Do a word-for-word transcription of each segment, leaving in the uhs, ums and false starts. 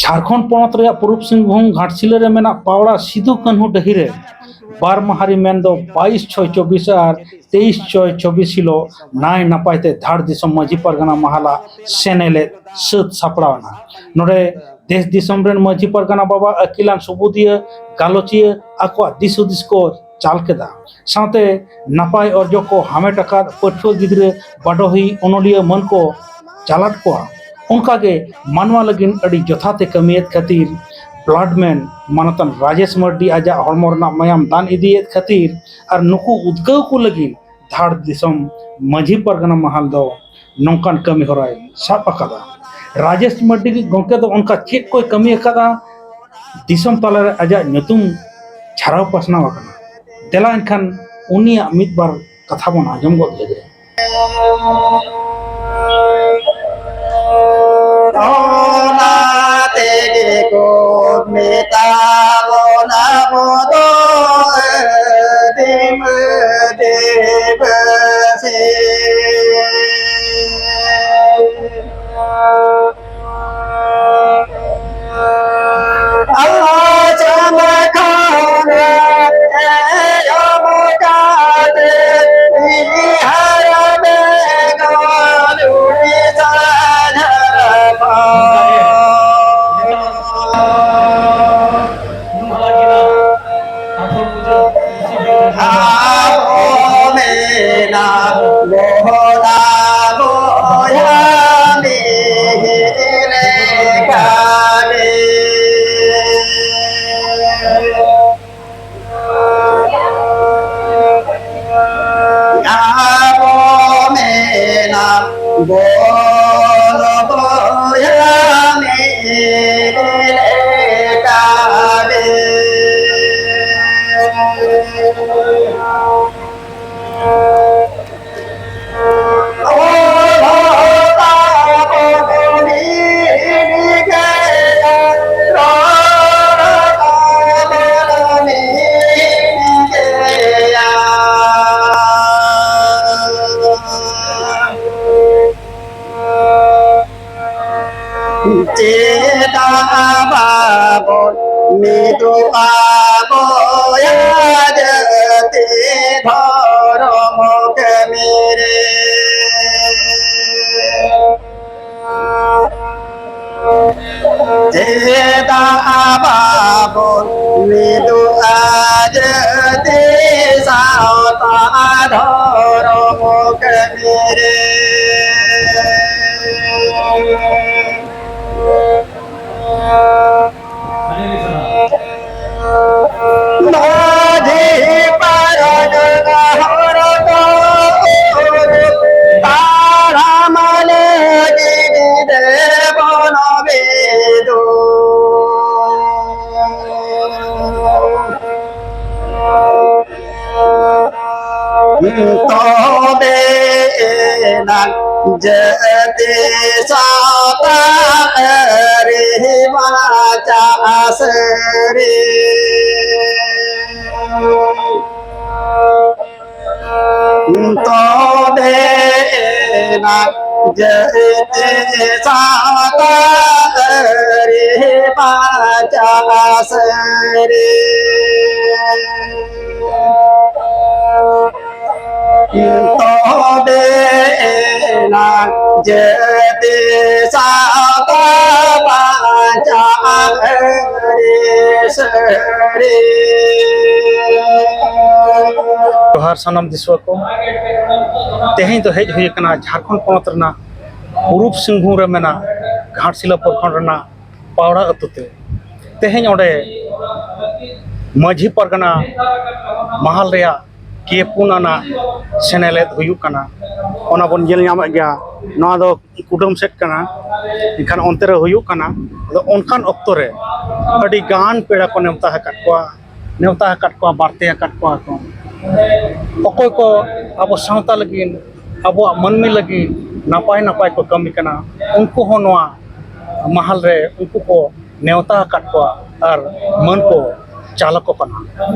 ᱡᱷᱟᱲᱠᱷᱚᱸᱰ ᱯᱚᱱᱚᱛ ᱨᱮᱭᱟᱜ ᱯᱩᱨᱩᱵ ᱥᱤᱝᱵᱷᱩᱢ ᱜᱷᱟᱴᱥᱤᱞᱟᱹ ᱨᱮ ᱢᱮᱱᱟᱜ ᱯᱟᱣᱲᱟ ᱥᱤᱫᱩ ᱠᱟᱹᱱᱦᱩ ᱰᱟᱹᱦᱤ ᱨᱮ ᱵᱟᱨ ᱢᱟᱦᱟ ᱨᱮ, ᱢᱮᱱᱫᱚ ᱵᱟᱭᱤᱥ ᱪᱷᱚᱭ ᱪᱚᱵᱵᱤᱥ ᱟᱨ ᱛᱮᱭᱤᱥ ᱪᱷᱚᱭ ᱪᱚᱵᱵᱤᱥ ᱦᱤᱞᱳᱜ ᱱᱟᱭ ᱱᱟᱯᱟᱭ ᱛᱮ ᱫᱷᱟᱲ ᱫᱤᱥᱚᱢ ᱢᱟᱹᱡᱷᱤ ᱯᱟᱨᱜᱟᱱᱟ ᱢᱟᱦᱟᱞᱟ ᱥᱮᱱᱮᱞᱮᱫ ᱥᱟᱹᱛ ᱥᱟᱯᱲᱟᱣ ᱮᱱᱟ᱾ ᱱᱚᱰᱮ ᱫᱮᱥ ᱫᱤᱥᱚᱢ ᱨᱮᱱ ᱢᱟᱹᱡᱷᱤ ᱯᱟᱨᱜᱟᱱᱟ ᱵᱟᱵᱟ, ᱟᱹᱠᱤᱞᱟᱱ ᱥᱩᱵᱩᱫᱤᱭᱟᱹ, ᱜᱟᱞᱚᱪᱤᱭᱟᱹ ᱟᱠᱚᱣᱟᱜ ᱫᱤᱥ ᱦᱩᱫᱤᱥ ᱠᱚ ᱪᱟᱞ ᱠᱮᱫᱟ᱾ ᱥᱟᱶᱛᱮ ᱱᱟᱯᱟᱭ ᱚᱨᱡᱚ ᱠᱚ ᱦᱟᱢᱮᱴ ᱟᱠᱟᱫ ᱯᱟᱹᱴᱷᱩᱣᱟᱹ ᱜᱤᱫᱽᱨᱟᱹ, ᱵᱟᱰᱚᱦᱤ, ᱚᱱᱚᱞᱤᱭᱟᱹ ᱢᱟᱹᱱ ᱠᱚ ᱪᱟᱞᱟᱫ ᱠᱚᱣᱟ᱾ ᱚᱱᱠᱟᱜᱮ ᱢᱟᱱᱣᱟ ᱞᱟᱹᱜᱤᱫ ᱟᱹᱰᱤ ᱡᱚᱛᱷᱟᱛ ᱮ ᱠᱟᱹᱢᱤᱭᱮᱫ ᱠᱷᱟᱹᱛᱤᱨ ᱵᱞᱟᱰᱢᱮᱱ ᱢᱟᱱᱚᱛᱟᱱ ᱨᱟᱡᱮᱥ ᱢᱟᱨᱰᱤ ᱟᱡᱟᱜ ᱦᱚᱲᱢᱚ ᱨᱮᱱᱟᱜ ᱢᱟᱭᱟᱢ ᱫᱟᱱ ᱤᱫᱤᱭᱮᱫ ᱠᱷᱟᱹᱛᱤᱨ ᱟᱨ ᱱᱩᱠᱩ ᱩᱫᱽᱜᱟᱹᱣ ᱠᱚ ᱞᱟᱹᱜᱤᱫ ᱫᱷᱟᱲ ᱫᱤᱥᱚᱢ ᱢᱟᱹᱡᱷᱤ ᱯᱟᱨᱜᱟᱱᱟ ᱢᱟᱦᱟᱞ ᱫᱚ ᱱᱚᱝᱠᱟᱱ ᱠᱟᱹᱢᱤ ᱦᱚᱨᱟᱭ ᱥᱟᱵ ᱟᱠᱟᱫᱟ᱾ ᱨᱟᱡᱮᱥ ᱢᱟᱨᱰᱤ ᱜᱚᱢᱠᱮ ᱫᱚ ᱚᱱᱠᱟ ᱪᱮᱫ ᱠᱚᱭ ᱠᱟᱹᱢᱤ ᱟᱠᱟᱫᱟ, ᱫᱤᱥᱚᱢ ᱛᱟᱞᱟᱨᱮ ᱟᱡᱟᱜ ᱧᱩᱛᱩᱢ ᱪᱷᱟᱨᱟᱣ ᱯᱟᱥᱱᱟᱣ ᱟᱠᱟᱱᱟ? ᱫᱮᱞᱟ ᱮᱱᱠᱷᱟᱱ ᱩᱱᱤᱭᱟᱜ ᱢᱤᱫ ᱵᱟᱨ ᱠᱟᱛᱷᱟ ᱵᱚᱱ ᱟᱸᱡᱚᱢ ᱜᱚᱫ ᱞᱮᱜᱮ᱾ ᱚᱱᱟ ᱛᱮᱜᱮ ᱠᱚ ᱢᱮᱛᱟ ᱵᱚᱱᱟ ᱟᱵᱚ ᱫᱚ ᱟᱹᱫᱤᱢ ᱟᱹᱫᱤᱵᱟᱹᱥᱤ᱾ ᱟᱵᱚ ᱢᱮᱱᱟ ᱵᱚᱱᱟ ᱵᱚᱭᱦᱟ ᱢᱤᱫ ᱞᱮᱠᱟᱜᱮ᱾ ᱟᱵᱚ ᱢᱮᱱᱟ ᱵᱚᱱ ᱵᱚᱭᱦᱟ ᱢᱤᱫ ᱞᱮᱠᱟ ᱜᱮ᱾ ᱵᱟᱵᱚᱱ ᱢᱤᱫᱚᱜᱼᱟ ᱵᱚᱭᱟ ᱡᱟᱹᱛᱤ ᱫᱷᱚᱨᱚᱢ ᱠᱟᱹᱢᱤ ᱨᱮ᱾ ᱪᱮᱫᱟᱜ ᱵᱟᱵᱚᱱ ᱢᱤᱫᱚᱜᱼᱟ ᱡᱟᱹᱛᱤ ᱥᱟᱶᱛᱟ ᱫᱷᱚᱨᱚᱢ ᱠᱟᱹᱢᱤ ᱨᱮ? ᱢᱟᱹᱡᱷᱤ ᱯᱟᱨᱜᱟᱱᱟ ᱦᱚᱲ ᱠᱚ ᱛᱟᱲᱟᱢ ᱞᱟᱹᱜᱤᱫ ᱫᱮᱵᱚᱱ ᱵᱤᱫᱩ᱾ ᱛᱚᱵᱮ ᱮᱱᱟᱝ ᱡᱟᱹᱛᱤ ᱥᱟᱶᱛᱟ ᱟᱹᱨᱤ ᱵᱟᱧᱪᱟᱜᱼᱟ ᱥᱟᱹᱨᱤ᱾ ᱛᱚᱵᱮ ᱮᱱᱟᱝ ᱡᱟᱹᱛᱤ ᱥᱟᱶᱛᱟ ᱟᱹᱨᱤ ᱵᱟᱧᱪᱟᱜᱼᱟ ᱥᱟᱹᱨᱤ᱾ ᱛᱚᱵᱮ ᱮᱱᱟᱝ ᱡᱟᱹᱛᱤ ᱥᱟᱶᱛᱟ ᱵᱟᱧᱪᱟᱜᱼᱟ ᱟᱹᱨᱤ ᱥᱟᱹᱨᱤ᱾ ᱡᱚᱦᱟᱨ ᱥᱟᱱᱟᱢ ᱫᱤᱥᱩᱣᱟᱹ ᱠᱚ᱾ ᱛᱮᱦᱮᱧ ᱫᱚ ᱦᱮᱡ ᱦᱩᱭ ᱟᱠᱟᱱᱟ ᱡᱷᱟᱲᱠᱷᱚᱸᱰ ᱯᱚᱱᱚᱛ ᱨᱮᱱᱟᱜ ᱯᱩᱨᱩᱵᱽ ᱥᱤᱝᱵᱷᱩᱢ ᱨᱮ ᱢᱮᱱᱟᱜ ᱜᱷᱟᱴᱥᱤᱞᱟᱹ ᱯᱨᱚᱠᱷᱚᱸᱰ ᱨᱮᱱᱟᱜ ᱯᱟᱣᱲᱟ ᱟᱹᱛᱩ ᱛᱮ᱾ ᱛᱮᱦᱮᱧ ᱚᱸᱰᱮ ᱢᱟᱹᱡᱷᱤ ᱯᱟᱨᱜᱟᱱᱟ ᱢᱟᱦᱟᱞ ᱨᱮᱭᱟᱜ ᱜᱮᱯᱩᱱ ᱟᱱᱟᱜ ᱥᱮᱱᱮᱞᱮᱫ ᱦᱩᱭᱩᱜ ᱠᱟᱱᱟ᱾ ᱚᱱᱟ ᱵᱚᱱ ᱧᱮᱞ ᱧᱟᱢᱮᱫ ᱜᱮᱭᱟ᱾ ᱱᱚᱣᱟ ᱫᱚ ᱠᱩᱰᱟᱹᱢ ᱥᱮᱫ ᱠᱟᱱᱟ, ᱮᱱᱠᱷᱟᱱ ᱚᱱᱛᱮ ᱨᱮ ᱦᱩᱭᱩᱜ ᱠᱟᱱᱟ᱾ ᱟᱫᱚ ᱚᱱᱠᱟᱱ ᱚᱠᱛᱚ ᱨᱮ ᱟᱹᱰᱤ ᱜᱟᱱ ᱯᱮᱲᱟ ᱠᱚ ᱱᱮᱣᱛᱟ ᱟᱠᱟᱫ ᱠᱚᱣᱟ, ᱱᱮᱣᱛᱟ ᱟᱠᱟᱫ ᱠᱚᱣᱟ, ᱵᱟᱨᱛᱮ ᱟᱠᱟᱫ ᱠᱚᱣᱟ ᱠᱚ᱾ ᱚᱠᱚᱭ ᱠᱚ ᱟᱵᱚ ᱥᱟᱶᱛᱟ ᱞᱟᱹᱜᱤᱫ, ᱟᱵᱚᱣᱟᱜ ᱢᱟᱹᱱᱢᱤ ᱞᱟᱹᱜᱤᱫ ᱱᱟᱯᱟᱭ ᱱᱟᱯᱟᱭ ᱠᱚ ᱠᱟᱹᱢᱤ ᱠᱟᱱᱟ, ᱩᱱᱠᱩ ᱦᱚᱸ ᱱᱚᱣᱟ ᱢᱟᱦᱟᱞ ᱨᱮ ᱩᱱᱠᱩ ᱠᱚ ᱱᱮᱣᱛᱟ ᱟᱠᱟᱫ ᱠᱚᱣᱟ ᱟᱨ ᱢᱟᱹᱱ ᱠᱚ ᱪᱟᱞ ᱟᱠᱚ ᱠᱟᱱᱟ᱾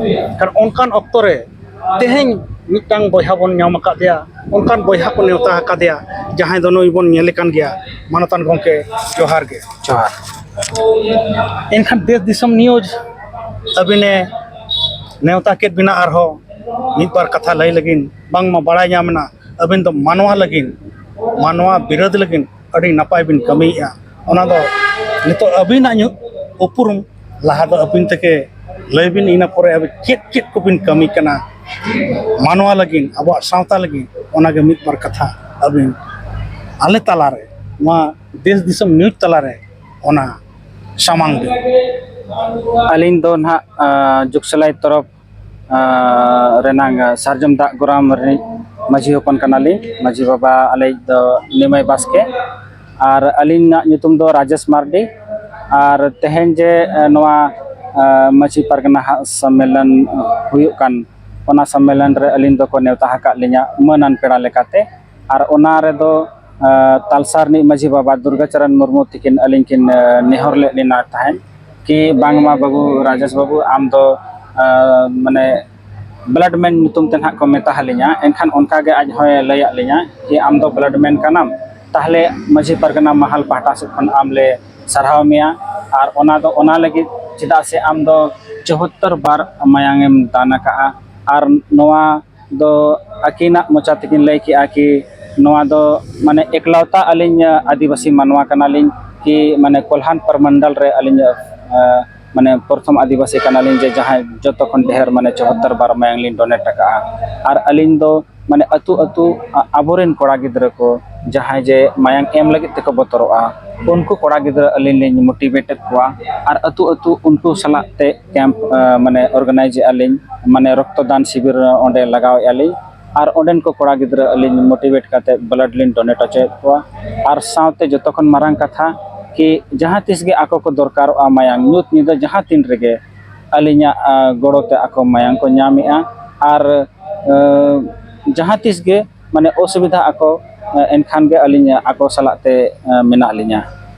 ᱠᱟᱨᱚᱱ ᱚᱱᱠᱟᱱ ᱚᱠᱛᱚ ᱨᱮ ᱛᱮᱦᱮᱧ ᱢᱤᱫᱴᱟᱝ ᱵᱚᱭᱦᱟ ᱵᱚᱱ ᱧᱟᱢ ᱟᱠᱟᱫᱮᱭᱟ, ᱚᱱᱠᱟᱱ ᱵᱚᱭᱦᱟ ᱠᱚ ᱱᱮᱣᱛᱟ ᱟᱠᱟᱫᱮᱭᱟ, ᱡᱟᱦᱟᱸᱭ ᱫᱚ ᱱᱩᱭ ᱵᱚᱱ ᱧᱮᱞᱮ ᱠᱟᱱ ᱜᱮᱭᱟ᱾ ᱢᱟᱱᱚᱛᱟᱱ ᱜᱚᱢᱠᱮ, ᱡᱚᱦᱟᱨ ᱜᱮ᱾ ᱡᱚᱦᱟᱨ᱾ ᱮᱱᱠᱷᱟᱱ ᱫᱮᱥ ᱫᱤᱥᱚᱢ ᱱᱤᱭᱩᱡᱽ ᱟᱹᱵᱤᱱᱮ ᱱᱮᱣᱛᱟ ᱠᱮᱫ ᱵᱤᱱᱟ ᱟᱨᱦᱚᱸ ᱢᱤᱫ ᱵᱟᱨ ᱠᱟᱛᱷᱟ ᱞᱟᱹᱭ ᱞᱟᱹᱜᱤᱫ᱾ ᱵᱟᱝᱢᱟ ᱵᱟᱲᱟᱭ ᱧᱟᱢ ᱮᱱᱟ ᱟᱹᱵᱤᱱ ᱫᱚ ᱢᱟᱱᱣᱟ ᱞᱟᱹᱜᱤᱫ, ᱢᱟᱱᱣᱟ ᱵᱤᱨᱟᱹᱫ ᱞᱟᱹᱜᱤᱫ ᱟᱹᱰᱤ ᱱᱟᱯᱟᱭ ᱵᱤᱱ ᱠᱟᱹᱢᱤᱭᱮᱫᱼᱟ᱾ ᱚᱱᱟ ᱫᱚ ᱱᱤᱛᱚᱜ ᱟᱹᱵᱤᱱᱟᱜ ᱧᱩ-, ᱩᱯᱨᱩᱢ ᱞᱟᱦᱟ ᱫᱚ ᱟᱹᱵᱤᱱ ᱛᱮᱜᱮ ᱞᱟᱹᱭ ᱵᱤᱱ, ᱤᱱᱟᱹ ᱯᱚᱨᱮ ᱟᱹᱵᱤᱱ ᱪᱮᱫ ᱪᱮᱫ ᱠᱚᱵᱤᱱ ᱠᱟᱹᱢᱤ ᱠᱟᱱᱟ ᱢᱟᱱᱣᱟ ᱞᱟᱹᱜᱤᱫ, ᱟᱵᱚᱣᱟᱜ ᱥᱟᱶᱛᱟ ᱞᱟᱹᱜᱤᱫ, ᱚᱱᱟᱜᱮ ᱢᱤᱫ ᱵᱟᱨ ᱠᱟᱛᱷᱟ ᱟᱹᱵᱤᱱ ᱟᱞᱮ ᱛᱟᱞᱟᱨᱮ, ᱱᱚᱣᱟ ᱫᱮᱥ ᱫᱤᱥᱚᱢ ᱱᱤᱭᱩᱡᱽ ᱛᱟᱞᱟᱨᱮ ᱚᱱᱟ ᱥᱟᱢᱟᱝ ᱵᱤᱱ᱾ ᱟᱹᱞᱤᱧ ᱫᱚ ᱱᱟᱦᱟᱜ, ᱟᱸ, ᱡᱩᱜᱽᱥᱟᱞᱟᱭ ᱛᱚᱨᱚᱯ, ᱟᱸ, ᱨᱮᱱᱟᱝ ᱥᱟᱨᱡᱚᱢ ᱫᱟᱜ ᱜᱚᱨᱟᱢ ᱨᱤᱱᱤᱡ ᱢᱟᱹᱡᱷᱤ ᱦᱚᱯᱚᱱ ᱠᱟᱱᱟᱞᱤᱧ᱾ ᱢᱟᱹᱡᱷᱤ ᱵᱟᱵᱟ ᱟᱞᱮᱭᱤᱡ ᱫᱚ ᱱᱤᱢᱟᱹᱭ ᱵᱟᱥᱠᱮ, ᱟᱨ ᱟᱹᱞᱤᱧᱟᱜ ᱧᱩᱛᱩᱢ ᱫᱚ ᱨᱟᱡᱮᱥ ᱢᱟᱨᱰᱤ᱾ ᱟᱨ ᱛᱮᱦᱮᱧ ᱡᱮ, ᱮ, ᱱᱚᱣᱟ, ᱮ, ᱢᱟᱹᱡᱷᱤ ᱯᱟᱨᱜᱟᱱᱟ ᱦᱟᱜ ᱥᱚᱢᱢᱮᱞᱚᱱ ᱦᱩᱭᱩᱜ ᱠᱟᱱ, ᱚᱱᱟ ᱥᱚᱢᱢᱮᱞᱚᱱ ᱨᱮ ᱟᱹᱞᱤᱧ ᱫᱚᱠᱚ ᱱᱮᱣᱛᱟ ᱟᱠᱟᱫ ᱞᱤᱧᱟ ᱢᱟᱹᱱᱟᱱ ᱯᱮᱲᱟ ᱞᱮᱠᱟᱛᱮ᱾ ᱟᱨ ᱚᱱᱟ ᱨᱮᱫᱚ, ᱮ, ᱛᱟᱞᱥᱟ ᱨᱤᱱᱤᱡ ᱢᱟᱹᱡᱷᱤ ᱵᱟᱵᱟ ᱫᱩᱨᱜᱟᱪᱚᱨᱚᱱ ᱢᱩᱨᱢᱩ ᱛᱤᱠᱤᱱ ᱟᱹᱞᱤᱧ ᱠᱤᱱ, ᱮ, ᱱᱮᱦᱚᱨ ᱞᱮᱫ ᱞᱤᱱᱟ ᱛᱟᱦᱮᱸᱫ ᱠᱤ ᱵᱟᱝᱢᱟ ᱵᱟᱹᱵᱩ ᱨᱟᱡᱮᱥ ᱵᱟᱹᱵᱩ, ᱟᱢ ᱫᱚ, ᱮ, ᱢᱟᱱᱮ blood man ᱧᱩᱛᱩᱢ ᱛᱮ ᱱᱟᱦᱟᱜ ᱠᱚ ᱢᱮᱛᱟ ᱞᱤᱧᱟ᱾ ᱮᱱᱠᱷᱟᱱ ᱚᱱᱠᱟ ᱜᱮ ᱟᱡ ᱦᱚᱸᱭ ᱞᱟᱹᱭᱟᱫ ᱞᱤᱧᱟ ᱠᱤ ᱟᱢ ᱫᱚ blood man ᱠᱟᱱᱟᱢ, ᱛᱟᱦᱞᱮ ᱢᱟᱹᱡᱷᱤ ᱯᱟᱨᱜᱟᱱᱟ ᱢᱟᱦᱟᱞ ᱯᱟᱦᱴᱟ ᱥᱮᱫ ᱠᱷᱚᱱ ᱟᱢ ᱞᱮ ᱥᱟᱨᱦᱟᱣ ᱢᱮᱭᱟ᱾ ᱟᱨ ᱚᱱᱟ ᱫᱚ ᱚᱱᱟ ᱞᱟᱹᱜᱤᱫ ᱪᱮᱫᱟᱜ ᱥᱮ ᱟᱢ ᱫᱚ ᱪᱩᱦᱟᱛᱛᱚᱨ ᱵᱟᱨ ᱢᱟᱭᱟᱝ ᱮᱢ ᱫᱟᱱ ᱟᱠᱟᱫᱼᱟ᱾ ᱟᱨ ᱱᱚᱣᱟ ᱫᱚ ᱟᱹᱠᱤᱱᱟᱜ ᱢᱚᱪᱟ ᱛᱮᱠᱤᱱ ᱞᱟᱹᱭ ᱠᱮᱜᱼᱟ ᱠᱤ ᱱᱚᱣᱟ ᱫᱚ ᱢᱟᱱᱮ ᱮᱠᱞᱟᱣᱛᱟ ᱟᱹᱞᱤᱧ ᱟᱹᱫᱤᱵᱟᱹᱥᱤ ᱢᱟᱱᱣᱟ ᱠᱟᱱᱟᱞᱤᱧ ᱠᱤ ᱢᱟᱱᱮ ᱠᱚᱞᱦᱟᱱ ᱯᱨᱚᱢᱚᱱᱰᱚᱞ ᱨᱮ ᱟᱹᱞᱤᱧ, ᱮ, ᱢᱟᱱᱮ ᱯᱨᱚᱛᱷᱚᱢ ᱟᱹᱫᱤᱵᱟᱹᱥᱤ ᱠᱟᱱᱟᱞᱤᱧ ᱡᱮ ᱡᱟᱦᱟᱸᱭ ᱡᱚᱛᱚ ᱠᱷᱚᱱ ᱰᱷᱮᱨ ᱢᱟᱱᱮ ᱪᱩᱦᱟᱛᱛᱚᱨ ᱵᱟᱨ ᱢᱟᱭᱟᱝ ᱞᱤᱧ donate ᱟᱠᱟᱫᱼᱟ᱾ ᱟᱨ ᱟᱹᱞᱤᱧ ᱫᱚ ᱢᱟᱱᱮ ᱟᱹᱛᱩ ᱟᱹᱛᱩ ᱟ-, ᱟᱵᱚᱨᱮᱱ ᱠᱚᱲᱟ ᱜᱤᱫᱽᱨᱟᱹ ᱠᱚ ᱡᱟᱦᱟᱸᱭ ᱡᱮ ᱢᱟᱭᱟᱝ ᱮᱢ ᱞᱟᱹᱜᱤᱫ ᱛᱮᱠᱚ ᱵᱚᱛᱚᱨᱚᱜᱼᱟ, ᱩᱱᱠᱩ ᱠᱚᱲᱟ ᱜᱤᱫᱽᱨᱟᱹ ᱟᱹᱞᱤᱧ ᱞᱤᱧ motivate ᱮᱫ ᱠᱚᱣᱟ᱾ ᱟᱨ ᱟᱹᱛᱩ ᱟᱹᱛᱩ ᱩᱱᱠᱩ ᱥᱟᱞᱟᱜ ᱛᱮ camp, ᱮ, ᱢᱟᱱᱮ organize ᱮᱫᱼᱟ ᱞᱤᱧ, ᱢᱟᱱᱮ ᱨᱚᱠᱛᱚᱫᱟᱱ ᱥᱤᱵᱤᱨ ᱚᱸᱰᱮ ᱞᱟᱜᱟᱣᱮᱫᱼᱟ ᱞᱤᱧ᱾ ᱟᱨ ᱚᱸᱰᱮᱱ ᱠᱚ ᱠᱚᱲᱟ ᱜᱤᱫᱽᱨᱟᱹ ᱟᱹᱞᱤᱧ motivate ᱠᱟᱛᱮ blood ᱞᱤᱧ donate ᱦᱚᱪᱚᱭᱮᱫ ᱠᱚᱣᱟ᱾ ᱟᱨ ᱥᱟᱶᱛᱮ ᱡᱚᱛᱚ ᱠᱷᱚᱱ ᱢᱟᱨᱟᱝ ᱠᱟᱛᱷᱟ ᱠᱤ ᱡᱟᱦᱟᱸ ᱛᱤᱥ ᱜᱮ ᱟᱠᱚ ᱠᱚ ᱫᱚᱨᱠᱟᱨᱚᱜᱼᱟ ᱢᱟᱭᱟᱝ, ᱧᱩᱛ ᱧᱤᱫᱟᱹ ᱡᱟᱦᱟᱸ ᱛᱤᱱ ᱨᱮᱜᱮ ᱟᱹᱞᱤᱧᱟᱜ, ᱟ, ᱜᱚᱲᱚ ᱛᱮ ᱟᱠᱚ ᱢᱟᱭᱟᱝ ᱠᱚ ᱧᱟᱢᱮᱫᱼᱟ᱾ ᱟᱨ, ᱟ, ᱡᱟᱦᱟᱸ ᱛᱤᱥ ᱜᱮ ᱢᱟᱱᱮ ᱚᱥᱩᱵᱤᱫᱷᱟ ᱟᱠᱚ, ᱟ, ᱮᱱᱠᱷᱟᱱ ᱜᱮ ᱟᱹᱞᱤᱧ ᱟᱠᱚ ᱥᱟᱞᱟᱜ ᱛᱮ, ᱟ, ᱢᱮᱱᱟᱜ ᱞᱤᱧᱟ᱾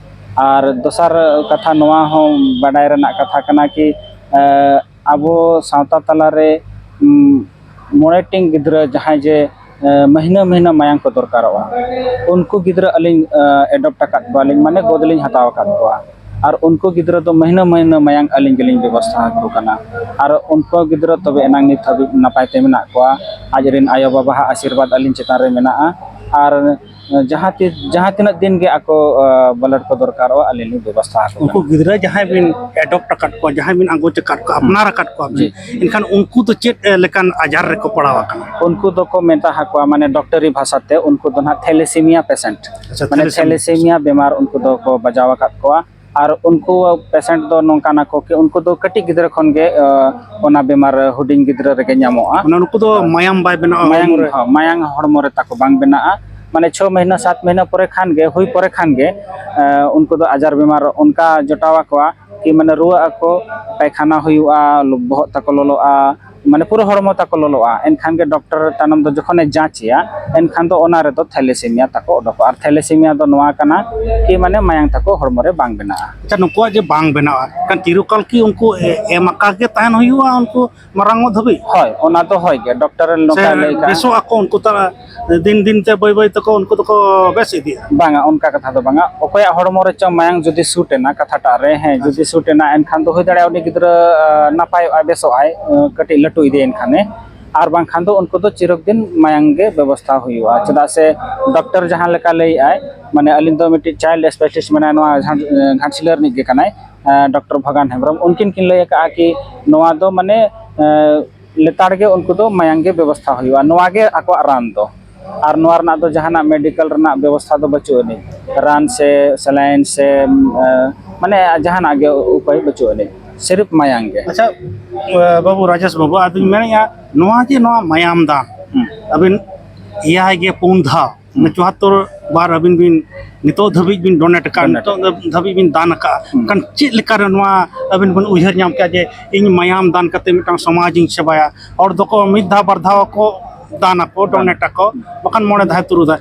ᱟᱨ ᱫᱚᱥᱟᱨ ᱠᱟᱛᱷᱟ ᱱᱚᱣᱟ ᱦᱚᱸ ᱵᱟᱰᱟᱭ ᱨᱮᱱᱟᱜ ᱠᱟᱛᱷᱟ ᱠᱟᱱᱟ ᱠᱤ, ᱟ, ᱟᱵᱚ ᱥᱟᱶᱛᱟ ᱛᱟᱞᱟᱨᱮ, ᱩᱢ, ᱢᱚᱬᱮ ᱴᱤᱝ ᱜᱤᱫᱽᱨᱟᱹ ᱡᱟᱦᱟᱸᱭ ᱡᱮ, ᱮ, ᱢᱟᱹᱦᱱᱟᱹ ᱢᱟᱹᱦᱱᱟᱹ ᱢᱟᱭᱟᱝ ᱠᱚ ᱫᱚᱨᱠᱟᱨᱚᱜᱼᱟ, ᱩᱱᱠᱩ ᱜᱤᱫᱽᱨᱟᱹ ᱟᱹᱞᱤᱧ, ᱮ, adopt ᱟᱠᱟᱫ ᱠᱚᱣᱟᱞᱤᱧ, ᱢᱟᱱᱮ ᱜᱚᱫ ᱞᱤᱧ ᱦᱟᱛᱟᱣ ᱟᱠᱟᱫ ᱠᱚᱣᱟ᱾ ᱟᱨ ᱩᱱᱠᱩ ᱜᱤᱫᱽᱨᱟᱹ ᱫᱚ ᱢᱟᱹᱦᱱᱟᱹ ᱢᱟᱹᱦᱱᱟᱹ ᱢᱟᱭᱟᱝ ᱟᱹᱞᱤᱧ ᱜᱮᱞᱤᱧ ᱵᱮᱵᱚᱥᱛᱷᱟ ᱟᱠᱚ ᱠᱟᱱᱟ᱾ ᱟᱨ ᱩᱱᱠᱩ ᱜᱤᱫᱽᱨᱟᱹ ᱛᱚᱵᱮ ᱮᱱᱟᱝ ᱱᱤᱛ ᱦᱟᱹᱵᱤᱡ ᱱᱟᱯᱟᱭ ᱛᱮ ᱢᱮᱱᱟᱜ ᱠᱚᱣᱟ᱾ ᱟᱡ ᱨᱮᱱ ᱟᱭᱳᱼᱵᱟᱵᱟᱣᱟᱜ ᱟᱥᱤᱨᱵᱟᱫᱽ ᱟᱹᱞᱤᱧ ᱪᱮᱛᱟᱱ ᱨᱮ ᱢᱮᱱᱟᱜᱼᱟ᱾ ᱟᱨ ᱡᱟᱦᱟᱸ ᱛᱤᱥ, ᱡᱟᱦᱟᱸ ᱛᱤᱱᱟᱹᱜ ᱫᱤᱱ ᱜᱮ ᱟᱠᱚ ᱵᱞᱟᱰ ᱠᱚ ᱫᱚᱨᱠᱟᱨᱚᱜᱼᱟ, ᱟᱹᱞᱤᱧ ᱞᱤᱧ ᱵᱮᱵᱚᱥᱛᱷᱟ ᱟᱠᱚ ᱠᱟᱱᱟ᱾ ᱩᱱᱠᱩ ᱜᱤᱫᱽᱨᱟᱹ ᱡᱟᱦᱟᱸᱭ ᱵᱤᱱ ᱮᱰᱚᱯᱴ ᱟᱠᱟᱫ ᱠᱚᱣᱟ, ᱡᱟᱦᱟᱸᱭ ᱵᱤᱱ ᱟᱸᱜᱚᱪ ᱟᱠᱟᱫ ᱠᱚᱣᱟ, ᱟᱯᱱᱟᱨ ᱟᱠᱟᱫ ᱠᱚᱣᱟ ᱵᱤᱱ, ᱮᱱᱠᱷᱟᱱ ᱩᱱᱠᱩ ᱫᱚ ᱪᱮᱫ ᱞᱮᱠᱟᱱ ᱟᱡᱟᱨ ᱨᱮᱠᱚ ᱯᱟᱲᱟᱣ ᱟᱠᱟᱱᱟ? ᱩᱱᱠᱩ ᱫᱚᱠᱚ ᱢᱮᱛᱟ ᱟᱠᱚᱣᱟ, ᱢᱟᱱᱮ ᱰᱚᱠᱴᱚᱨᱤ ᱵᱷᱟᱥᱟᱛᱮ ᱩᱱᱠᱩ ᱫᱚ ᱱᱟᱦᱟᱜ ᱛᱷᱮᱞᱮᱥᱮᱢᱤᱭᱟ ᱯᱮᱥᱮᱱᱴ᱾ ᱟᱪᱪᱷᱟ, ᱢᱟᱱᱮ ᱛᱷᱮᱞᱮᱥᱮᱢᱤᱭᱟ᱾ ᱛᱷᱮᱞᱮᱥᱮᱢᱤᱭᱟ ᱵᱮᱢᱟᱨ ᱩᱱᱠᱩ ᱫᱚᱠᱚ ᱵᱟᱡᱟᱣ ᱟᱠᱟᱫ ᱠᱚᱣᱟ᱾ ᱟᱨ ᱩᱱᱠᱩ ᱯᱮᱥᱮᱱᱴ ᱫᱚ ᱱᱚᱝᱠᱟᱱ ᱟᱠᱚ ᱠᱤ ᱩᱱᱠᱩ ᱫᱚ ᱠᱟᱹᱴᱤᱡ ᱜᱤᱫᱽᱨᱟᱹ ᱠᱷᱚᱱ ᱜᱮ, ᱚᱱᱟ ᱵᱮᱢᱟᱨ ᱦᱩᱰᱤᱧ ᱜᱤᱫᱽᱨᱟᱹ ᱨᱮᱜᱮ ᱧᱟᱢᱚᱜᱼᱟ᱾ ᱢᱟᱱᱮ ᱱᱩᱠᱩ ᱫᱚ ᱢᱟᱭᱟᱢ ᱵᱟᱭ ᱵᱮᱱᱟᱜᱼᱟ ᱢᱟᱭᱟᱝ, ᱦᱚᱲᱢᱚ ᱨᱮ? ᱦᱚᱸ, ᱢᱟᱭᱟᱝ ᱦᱚᱲᱢᱚ ᱨᱮ ᱛᱟᱠᱚ ᱵᱟᱝ ᱵᱮᱱᱟᱜᱼᱟ᱾ ᱢᱟᱱᱮ ᱪᱷᱚ ᱢᱟᱹᱦᱱᱟᱹ, ᱥᱟᱛ ᱢᱟᱹᱦᱱᱟᱹ ᱯᱚᱨᱮ ᱠᱷᱟᱱ ᱜᱮ, ᱦᱩᱭ ᱯᱚᱨᱮ ᱠᱷᱟᱱ ᱜᱮ, ᱮ, ᱩᱱᱠᱩ ᱫᱚ ᱟᱡᱟᱨ ᱵᱮᱢᱟᱨ ᱚᱱᱠᱟ ᱡᱚᱴᱟᱣ ᱟᱠᱚᱣᱟ ᱠᱤ ᱢᱟᱱᱮ ᱨᱩᱣᱟᱹᱜ ᱟᱠᱚ, ᱯᱟᱭᱠᱷᱟᱱᱟ ᱦᱩᱭᱩᱜᱼᱟ, ᱵᱚᱦᱚᱜ ᱛᱟᱠᱚ ᱞᱚᱞᱚᱜᱼᱟ, ᱢᱟᱱᱮ ᱯᱩᱨᱟᱹ ᱦᱚᱲᱢᱚ ᱛᱟᱠᱚ ᱞᱚᱞᱚᱜᱼᱟ᱾ ᱮᱱᱠᱷᱟᱱ ᱜᱮ ᱰᱚᱠᱴᱚᱨ ᱛᱟᱭᱱᱚᱢ ᱫᱚ ᱡᱚᱠᱷᱚᱱᱮ ᱡᱟᱸᱪᱮᱭᱟ, ᱮᱱᱠᱷᱟᱱ ᱫᱚ ᱚᱱᱟ ᱨᱮᱫᱚ ᱛᱷᱮᱞᱮᱥᱮᱢᱤᱭᱟ ᱛᱟᱠᱚ ᱚᱰᱚᱠᱚᱜᱼᱟ᱾ ᱟᱨ ᱛᱷᱮᱞᱮᱥᱮᱢᱤᱭᱟ ᱫᱚ ᱱᱚᱣᱟ ᱠᱟᱱᱟ ᱠᱤ ᱢᱟᱱᱮ ᱢᱟᱭᱟᱝ ᱛᱟᱠᱚ ᱦᱚᱲᱢᱚ ᱨᱮ ᱵᱟᱝ ᱵᱮᱱᱟᱜᱼᱟ᱾ ᱟᱪᱪᱷᱟ, ᱱᱩᱠᱩᱣᱟᱜ ᱡᱮ ᱵᱟᱝ ᱵᱮᱱᱟᱣᱟ, ᱮᱱᱠᱷᱟᱱ ᱪᱤᱨᱚᱠᱟᱞ ᱠᱤ ᱩᱱᱠᱩ ᱮ-, ᱮᱢ ᱟᱠᱟ ᱜᱮ ᱛᱟᱦᱮᱱ ᱦᱩᱭᱩᱜᱼᱟ ᱩᱱᱠᱩ ᱢᱟᱨᱟᱝᱚᱜ ᱫᱷᱟᱹᱵᱤᱡ? ᱦᱳᱭ, ᱚᱱᱟ ᱫᱚ ᱦᱳᱭ ᱜᱮ, ᱰᱚᱠᱴᱚᱨ ᱥᱮ ᱱᱚᱝᱠᱟ ᱞᱟᱹᱭ ᱠᱟᱜᱼᱟ᱾ ᱵᱮᱥᱚᱜ ᱟᱠᱚ ᱩᱱᱠᱩ ᱛᱟᱨᱟ ᱫᱤᱱ ᱫᱤᱱ ᱛᱮ ᱵᱟᱹᱭ ᱵᱟᱹᱭ ᱛᱮᱠᱚ ᱩᱱᱠᱩ ᱫᱚᱠᱚ ᱵᱮᱥ ᱤᱫᱤᱜᱼᱟ? ᱵᱟᱝᱟ, ᱚᱱᱠᱟ ᱠᱟᱛᱷᱟ ᱫᱚ ᱵᱟᱝᱟ᱾ ᱚᱠᱚᱭᱟᱜ ᱦᱚᱲᱢᱚ ᱨᱮ ᱪᱚᱝ ᱢᱟᱭᱟᱝ ᱡᱩᱫᱤ ᱥᱩᱴ ᱮᱱᱟ, ᱠᱟᱛᱷᱟᱴᱟᱜ ᱨᱮ, ᱦᱮᱸ, ᱡᱩᱫᱤ ᱥᱩᱴ ᱮᱱᱟ, ᱮᱱᱠᱷᱟᱱ ᱫᱚ ᱦᱩᱭ ᱫᱟᱲᱮᱭᱟᱜᱼᱟ ᱩᱱᱤ ᱜᱤᱫᱽᱨᱟᱹ, ᱟ, ᱱᱟᱯᱟᱭᱚᱜᱼᱟᱭ, ᱵᱮᱥᱚᱜᱼᱟᱭ, ᱟ, ᱠᱟᱹᱴᱤᱡ ᱞᱟᱹᱴᱩ ᱤᱫᱤᱭᱮᱱ ᱠᱷᱟᱱᱮ᱾ ᱟᱨ ᱵᱟᱝᱠᱷᱟᱱ ᱫᱚ ᱩᱱᱠᱩ ᱫᱚ ᱪᱤᱨᱚᱠ ᱫᱤᱱ ᱢᱟᱭᱟᱝ ᱜᱮ ᱵᱮᱵᱚᱥᱛᱷᱟ ᱦᱩᱭᱩᱜᱼᱟ᱾ ᱪᱮᱫᱟᱜ ᱥᱮ ᱰᱚᱠᱴᱚᱨ ᱡᱟᱦᱟᱸ ᱞᱮᱠᱟ ᱞᱟᱹᱭᱮᱫᱼᱟᱭ, ᱢᱟᱱᱮ ᱟᱹᱞᱤᱧ ᱫᱚ ᱢᱤᱫᱴᱤᱡ ᱪᱟᱭᱤᱞᱰ ᱥᱯᱮᱥᱟᱞᱤᱥᱴ ᱢᱮᱱᱟᱭᱟ ᱱᱚᱣᱟ ᱜᱷᱟᱴ-, ᱜᱷᱟᱴᱥᱤᱞᱟᱹ ᱨᱤᱱᱤᱡ ᱜᱮ ᱠᱟᱱᱟᱭ, ᱟ, ᱰᱚᱠᱴᱚᱨ ᱵᱷᱟᱜᱟᱱ ᱦᱮᱢᱵᱨᱚᱢ᱾ ᱩᱱᱠᱤᱱ ᱠᱤᱱ ᱞᱟᱹᱭ ᱟᱠᱟᱫᱼᱟ ᱠᱤ ᱱᱚᱣᱟ ᱫᱚ ᱢᱟᱱᱮ, ᱟ, ᱞᱮᱛᱟᱲ ᱜᱮ ᱩᱱᱠᱩ ᱫᱚ ᱢᱟᱭᱟᱝ ᱜᱮ ᱵᱮᱵᱚᱥᱛᱷᱟ ᱦᱩᱭᱩᱜᱼᱟ, ᱱᱚᱣᱟ ᱜᱮ ᱟᱠᱚᱣᱟᱜ ᱨᱟᱱ ᱫᱚ᱾ ᱟᱨ ᱱᱚᱣᱟ ᱨᱮᱱᱟᱜ ᱫᱚ ᱡᱟᱦᱟᱱᱟᱜ ᱢᱮᱰᱤᱠᱮᱞ ᱨᱮᱱᱟᱜ ᱵᱮᱵᱚᱥᱛᱷᱟ ᱫᱚ ᱵᱟᱹᱪᱩᱜ ᱟᱹᱱᱤᱡ, ᱨᱟᱱ ᱥᱮ ᱥᱮᱞᱟᱭᱤᱱ ᱥᱮ, ᱮ, ᱢᱟᱱᱮ ᱡᱟᱦᱟᱱᱟᱜ ᱜᱮ ᱩᱯᱟᱹᱭ ᱵᱟᱹᱪᱩᱜ ᱟᱹᱱᱤᱡ, ᱥᱤᱨᱤᱯ ᱢᱟᱭᱟᱝ ᱜᱮ᱾ ᱟᱪᱪᱷᱟ, ᱮ, ᱵᱟᱹᱵᱩ ᱨᱟᱡᱮᱥ ᱵᱟᱹᱵᱩ, ᱟᱫᱚᱧ ᱢᱮᱱᱮᱫᱼᱟ, ᱱᱚᱣᱟ ᱡᱮ ᱱᱚᱣᱟ ᱢᱟᱭᱟᱢ ᱫᱟᱱ, ᱦᱩᱸ᱾ ᱟᱹᱵᱤᱱ ᱮᱭᱟᱭ ᱜᱮ ᱯᱩᱱ ᱫᱷᱟᱣ, ᱦᱩᱸ᱾ ᱪᱩᱣᱟᱛᱛᱳᱨ ᱵᱟᱨ ᱟᱹᱵᱤᱱ ᱵᱤᱱ ᱱᱤᱛᱚᱜ ᱫᱷᱟᱹᱵᱤᱡ ᱵᱤᱱ ᱰᱚᱱᱮᱴ ᱟᱠᱟᱫ, ᱰᱚᱱᱮᱴ᱾ ᱱᱤᱛᱚᱜ ᱫᱷᱟᱹᱵᱤᱡ ᱵᱤᱱ ᱫᱟᱱ ᱟᱠᱟᱫᱼᱟ, ᱦᱩᱸ᱾ ᱠᱷᱟᱱ ᱪᱮᱫ ᱞᱮᱠᱟᱨᱮ ᱱᱚᱣᱟ ᱟᱹᱵᱤᱱ ᱵᱤᱱ ᱩᱭᱦᱟᱹᱨ ᱧᱟᱢ ᱠᱮᱫᱼᱟ ᱡᱮ ᱤᱧ ᱢᱟᱭᱟᱢ ᱫᱟᱱ ᱠᱟᱛᱮ ᱢᱤᱫᱴᱟᱝ ᱥᱚᱢᱟᱡᱽ ᱤᱧ ᱥᱮᱵᱟᱭᱟ? ᱦᱚᱲ ᱫᱚᱠᱚ ᱢᱤᱫ ᱫᱷᱟᱣ ᱵᱟᱨ ᱫᱷᱟᱣ ᱠᱚ ᱫᱟᱱ ᱟᱠᱚ, ᱦᱩᱸ᱾ ᱰᱚᱱᱮᱴ ᱟᱠᱚ, ᱵᱟᱠᱷᱟᱱ ᱢᱚᱬᱮ ᱫᱷᱟᱣ ᱛᱩᱨᱩᱭ ᱫᱷᱟᱣ᱾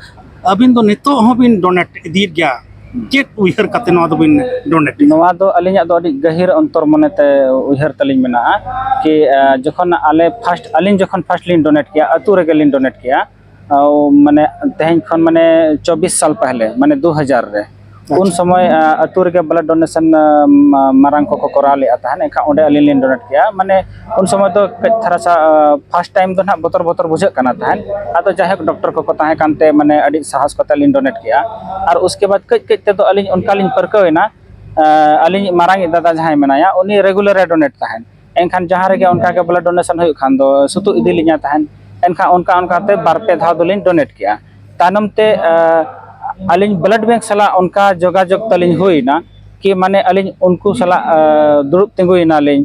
ᱟᱹᱵᱤᱱ ᱫᱚ ᱱᱤᱛᱚᱜ ᱦᱚᱸᱵᱤᱱ ᱰᱚᱱᱮᱴ ᱤᱫᱤᱭᱮᱫ ᱜᱮᱭᱟ᱾ ᱦᱩᱸ᱾ ᱪᱮᱫ ᱩᱭᱦᱟᱹᱨ ᱠᱟᱛᱮ ᱱᱚᱣᱟ ᱫᱚᱵᱤᱱ ᱰᱚᱱᱮᱴ ᱮᱫᱟ? ᱱᱚᱣᱟ ᱫᱚ ᱟᱹᱞᱤᱧᱟᱜ ᱫᱚ ᱟᱹᱰᱤ ᱜᱟᱹᱦᱤᱨ ᱚᱱᱛᱚᱨ ᱢᱚᱱᱮᱛᱮ ᱩᱭᱦᱟᱹᱨ ᱛᱟᱹᱞᱤᱧ ᱢᱮᱱᱟᱜᱼᱟ ᱠᱤ, ᱮ, ᱡᱚᱠᱷᱚᱱ ᱟᱞᱮ ᱯᱷᱟᱥᱴ, ᱟᱹᱞᱤᱧ ᱡᱚᱠᱷᱚᱱ ᱯᱷᱟᱥᱴ ᱞᱤᱧ ᱰᱚᱱᱮᱴ ᱠᱮᱜᱼᱟ, ᱟᱹᱛᱩ ᱨᱮᱜᱮ ᱞᱤᱧ ᱰᱚᱱᱮᱴ ᱠᱮᱜᱼᱟ, ᱟᱣ, ᱢᱟᱱᱮ ᱛᱮᱦᱮᱧ ᱠᱷᱚᱱ ᱢᱟᱱᱮ ᱪᱚᱵᱵᱤᱥ ᱥᱟᱞ ᱯᱟᱦᱞᱮ, ᱢᱟᱱᱮ ᱫᱩ ᱦᱟᱡᱟᱨ ᱨᱮ, ᱩᱱ ᱥᱚᱢᱚᱭ ᱟᱹᱛᱩ ᱨᱮᱜᱮ ᱵᱞᱟᱰ ᱰᱳᱱᱮᱥᱚᱱ ᱢᱟᱨᱟᱝ ᱠᱚᱠᱚ ᱠᱚᱨᱟᱣ ᱞᱮᱫᱼᱟ ᱛᱟᱦᱮᱸᱫ᱾ ᱮᱱᱠᱷᱟᱱ ᱚᱸᱰᱮ ᱟᱹᱞᱤᱧ ᱞᱤᱧ ᱰᱳᱱᱮᱴ ᱠᱮᱜᱼᱟ᱾ ᱢᱟᱱᱮ ᱩᱱ ᱥᱚᱢᱚᱭ ᱫᱚ ᱠᱟᱹᱡ ᱫᱷᱟᱨᱟ ᱥᱟ ᱯᱷᱟᱥᱴ ᱴᱟᱭᱤᱢ ᱫᱚ ᱱᱟᱦᱟᱜ ᱵᱚᱛᱚᱨ ᱵᱚᱛᱚᱨ ᱵᱩᱡᱷᱟᱹᱜ ᱠᱟᱱᱟ ᱛᱟᱦᱮᱸᱫ᱾ ᱟᱫᱚ ᱡᱟᱭᱦᱳᱠ, ᱰᱚᱠᱴᱚᱨ ᱠᱚᱠᱚ ᱛᱟᱦᱮᱸ ᱠᱟᱱᱛᱮ ᱢᱟᱱᱮ ᱟᱹᱰᱤ ᱥᱟᱦᱚᱥ ᱠᱟᱛᱮ ᱞᱤᱧ ᱰᱳᱱᱮᱴ ᱠᱮᱜᱼᱟ᱾ ᱟᱨ ᱩᱥᱠᱮ ᱵᱟᱫ ᱠᱟᱹᱡ ᱠᱟᱹᱡ ᱛᱮᱫᱚ ᱟᱹᱞᱤᱧ ᱚᱱᱠᱟ ᱞᱤᱧ ᱯᱟᱹᱨᱠᱟᱹᱣ ᱮᱱᱟ᱾ ᱟᱹᱞᱤᱧ ᱢᱟᱨᱟᱝ ᱤᱡ ᱫᱟᱫᱟ ᱡᱟᱦᱟᱸᱭ ᱢᱮᱱᱟᱭᱟ, ᱩᱱᱤ ᱨᱮᱜᱩᱞᱟᱨ ᱮ ᱰᱳᱱᱮᱴ ᱛᱟᱦᱮᱸᱫ᱾ ᱮᱱᱠᱷᱟᱱ ᱡᱟᱦᱟᱸ ᱨᱮᱜᱮ ᱚᱱᱠᱟ ᱜᱮ ᱵᱞᱟᱰ ᱰᱳᱱᱮᱥᱚᱱ ᱦᱩᱭᱩᱜ ᱠᱷᱟᱱ ᱫᱚ ᱥᱩᱛᱩᱜ ᱤᱫᱤ ᱞᱤᱧᱟ ᱛᱟᱦᱮᱸᱫ᱾ ᱮᱱᱠᱷᱟᱱ ᱚᱱᱠᱟ ᱚᱱᱠᱟᱛᱮ ᱵᱟᱨ ᱯᱮ ᱫᱷᱟᱣ ᱫᱚᱞᱤᱧ ᱰᱳᱱᱮᱴ ᱠᱮᱜᱼᱟ᱾ ᱛᱟᱭᱱᱚᱢ ᱛᱮ ᱟᱹᱞᱤᱧ ᱵᱞᱟᱰ ᱵᱮᱝᱠ ᱥᱟᱞᱟᱜ ᱚᱱᱠᱟ ᱡᱳᱜᱟᱡᱳᱜᱽ ᱛᱟᱹᱞᱤᱧ ᱦᱩᱭᱱᱟ ᱠᱤ ᱢᱟᱱᱮ ᱟᱹᱞᱤᱧ ᱩᱱᱠᱩ ᱥᱟᱞᱟᱜ ᱫᱩᱲᱩᱵ ᱛᱤᱸᱜᱩᱭᱮᱱᱟᱞᱤᱧ,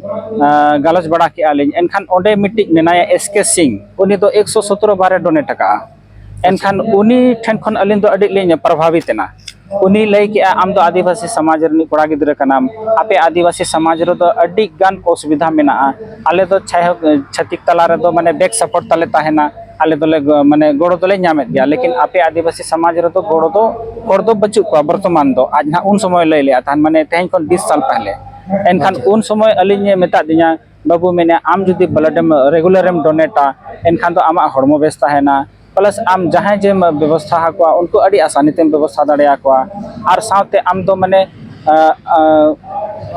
ᱜᱟᱞᱚᱪ ᱵᱟᱲᱟ ᱠᱮᱜᱼᱟ ᱞᱤᱧ᱾ ᱮᱱᱠᱷᱟᱱ ᱚᱸᱰᱮ ᱢᱤᱫᱴᱤᱡ ᱢᱮᱱᱟᱭᱟ ᱮᱥ ᱠᱮ ᱥᱤᱝ, ᱩᱱᱤ ᱫᱚ ᱮᱠᱥᱚ ᱥᱚᱛᱨᱚ ᱵᱟᱨ ᱮ ᱰᱳᱱᱮᱴ ᱟᱠᱟᱜᱼᱟ᱾ ᱮᱱᱠᱷᱟᱱ ᱩᱱᱤ ᱴᱷᱮᱱ ᱠᱷᱚᱱ ᱟᱹᱞᱤᱧ ᱫᱚ ᱟᱹᱰᱤ ᱞᱤᱧ ᱯᱨᱚᱵᱷᱟᱵᱤᱛ ᱮᱱᱟ᱾ ᱩᱱᱤ ᱞᱟᱹᱭ ᱠᱮᱜᱼᱟ, "ᱟᱢ ᱫᱚ ᱟᱹᱫᱤᱵᱟᱹᱥᱤ ᱥᱚᱢᱟᱡᱽ ᱨᱤᱱᱤᱡ ᱠᱚᱲᱟ ᱜᱤᱫᱽᱨᱟᱹ ᱠᱟᱱᱟᱢ, ᱟᱯᱮ ᱟᱹᱫᱤᱵᱟᱹᱥᱤ ᱥᱚᱢᱟᱡᱽ ᱨᱮᱫᱚ ᱟᱹᱰᱤ ᱜᱟᱱ ᱚᱥᱩᱵᱤᱫᱷᱟ ᱢᱮᱱᱟᱜᱼᱟ᱾ ᱟᱞᱮ ᱫᱚ ᱪᱷᱟᱭ-, ᱪᱷᱟᱹᱛᱤᱠ ᱛᱟᱞᱟ ᱨᱮᱫᱚ ᱢᱟᱱᱮ ᱵᱮᱠ ᱥᱟᱯᱳᱨᱴ ᱛᱟᱞᱮ ᱛᱟᱦᱮᱱᱟ, ᱟᱞᱮ ᱫᱚᱞᱮ ᱜᱚ-, ᱢᱟᱱᱮ ᱜᱚᱲᱚ ᱫᱚᱞᱮ ᱧᱟᱢᱮᱫ ᱜᱮᱭᱟ, ᱞᱮᱠᱤᱱ ᱟᱯᱮ ᱟᱹᱫᱤᱵᱟᱹᱥᱤ ᱥᱚᱢᱟᱡᱽ ᱨᱮᱫᱚ ᱜᱚᱲᱚ ᱫᱚ ᱦᱚᱲ ᱫᱚ ᱵᱟᱹᱪᱩᱜ ᱠᱚᱣᱟ ᱵᱚᱨᱛᱚᱢᱟᱱ ᱫᱚ᱾" ᱟᱡ ᱱᱟᱦᱟᱜ ᱩᱱ ᱥᱚᱢᱚᱭ ᱞᱟᱹᱭ ᱞᱮᱜᱼᱟ ᱛᱟᱦᱮᱱ, ᱢᱟᱱᱮ ᱛᱮᱦᱮᱧ ᱠᱷᱚᱱ ᱵᱤᱥ ᱥᱟᱞ ᱯᱟᱦᱞᱮ᱾ ᱮᱱᱠᱷᱟᱱ ᱩᱱ ᱥᱚᱢᱚᱭ ᱟᱹᱞᱤᱧ ᱮ ᱢᱮᱛᱟᱫ ᱫᱤᱧᱟ, "ᱵᱟᱹᱵᱩ," ᱢᱮᱱᱮ, "ᱟᱢ ᱡᱩᱫᱤ ᱵᱞᱟᱰ ᱮᱢ ᱨᱮᱜᱩᱞᱟᱨ ᱮᱢ ᱰᱳᱱᱮᱴᱟ, ᱮᱱᱠᱷᱟᱱ ᱫᱚ ᱟᱢᱟᱜ ᱦᱚᱲᱢᱚ ᱵᱮᱥ ᱛᱟᱦᱮᱱᱟ, ᱯᱞᱟᱥ ᱟᱢ ᱡᱟᱦᱟᱸᱭ ᱡᱮᱢ ᱵᱮᱵᱚᱥᱛᱷᱟ ᱟᱠᱚᱣᱟ, ᱩᱱᱠᱩ ᱟᱹᱰᱤ ᱟᱥᱟᱱᱤ ᱛᱮᱢ ᱵᱮᱵᱚᱥᱛᱷᱟ ᱫᱟᱲᱮᱭᱟᱠᱚᱣᱟ᱾ ᱟᱨ ᱥᱟᱶᱛᱮ ᱟᱢ ᱫᱚ ᱢᱟᱱᱮ, ᱟᱸ,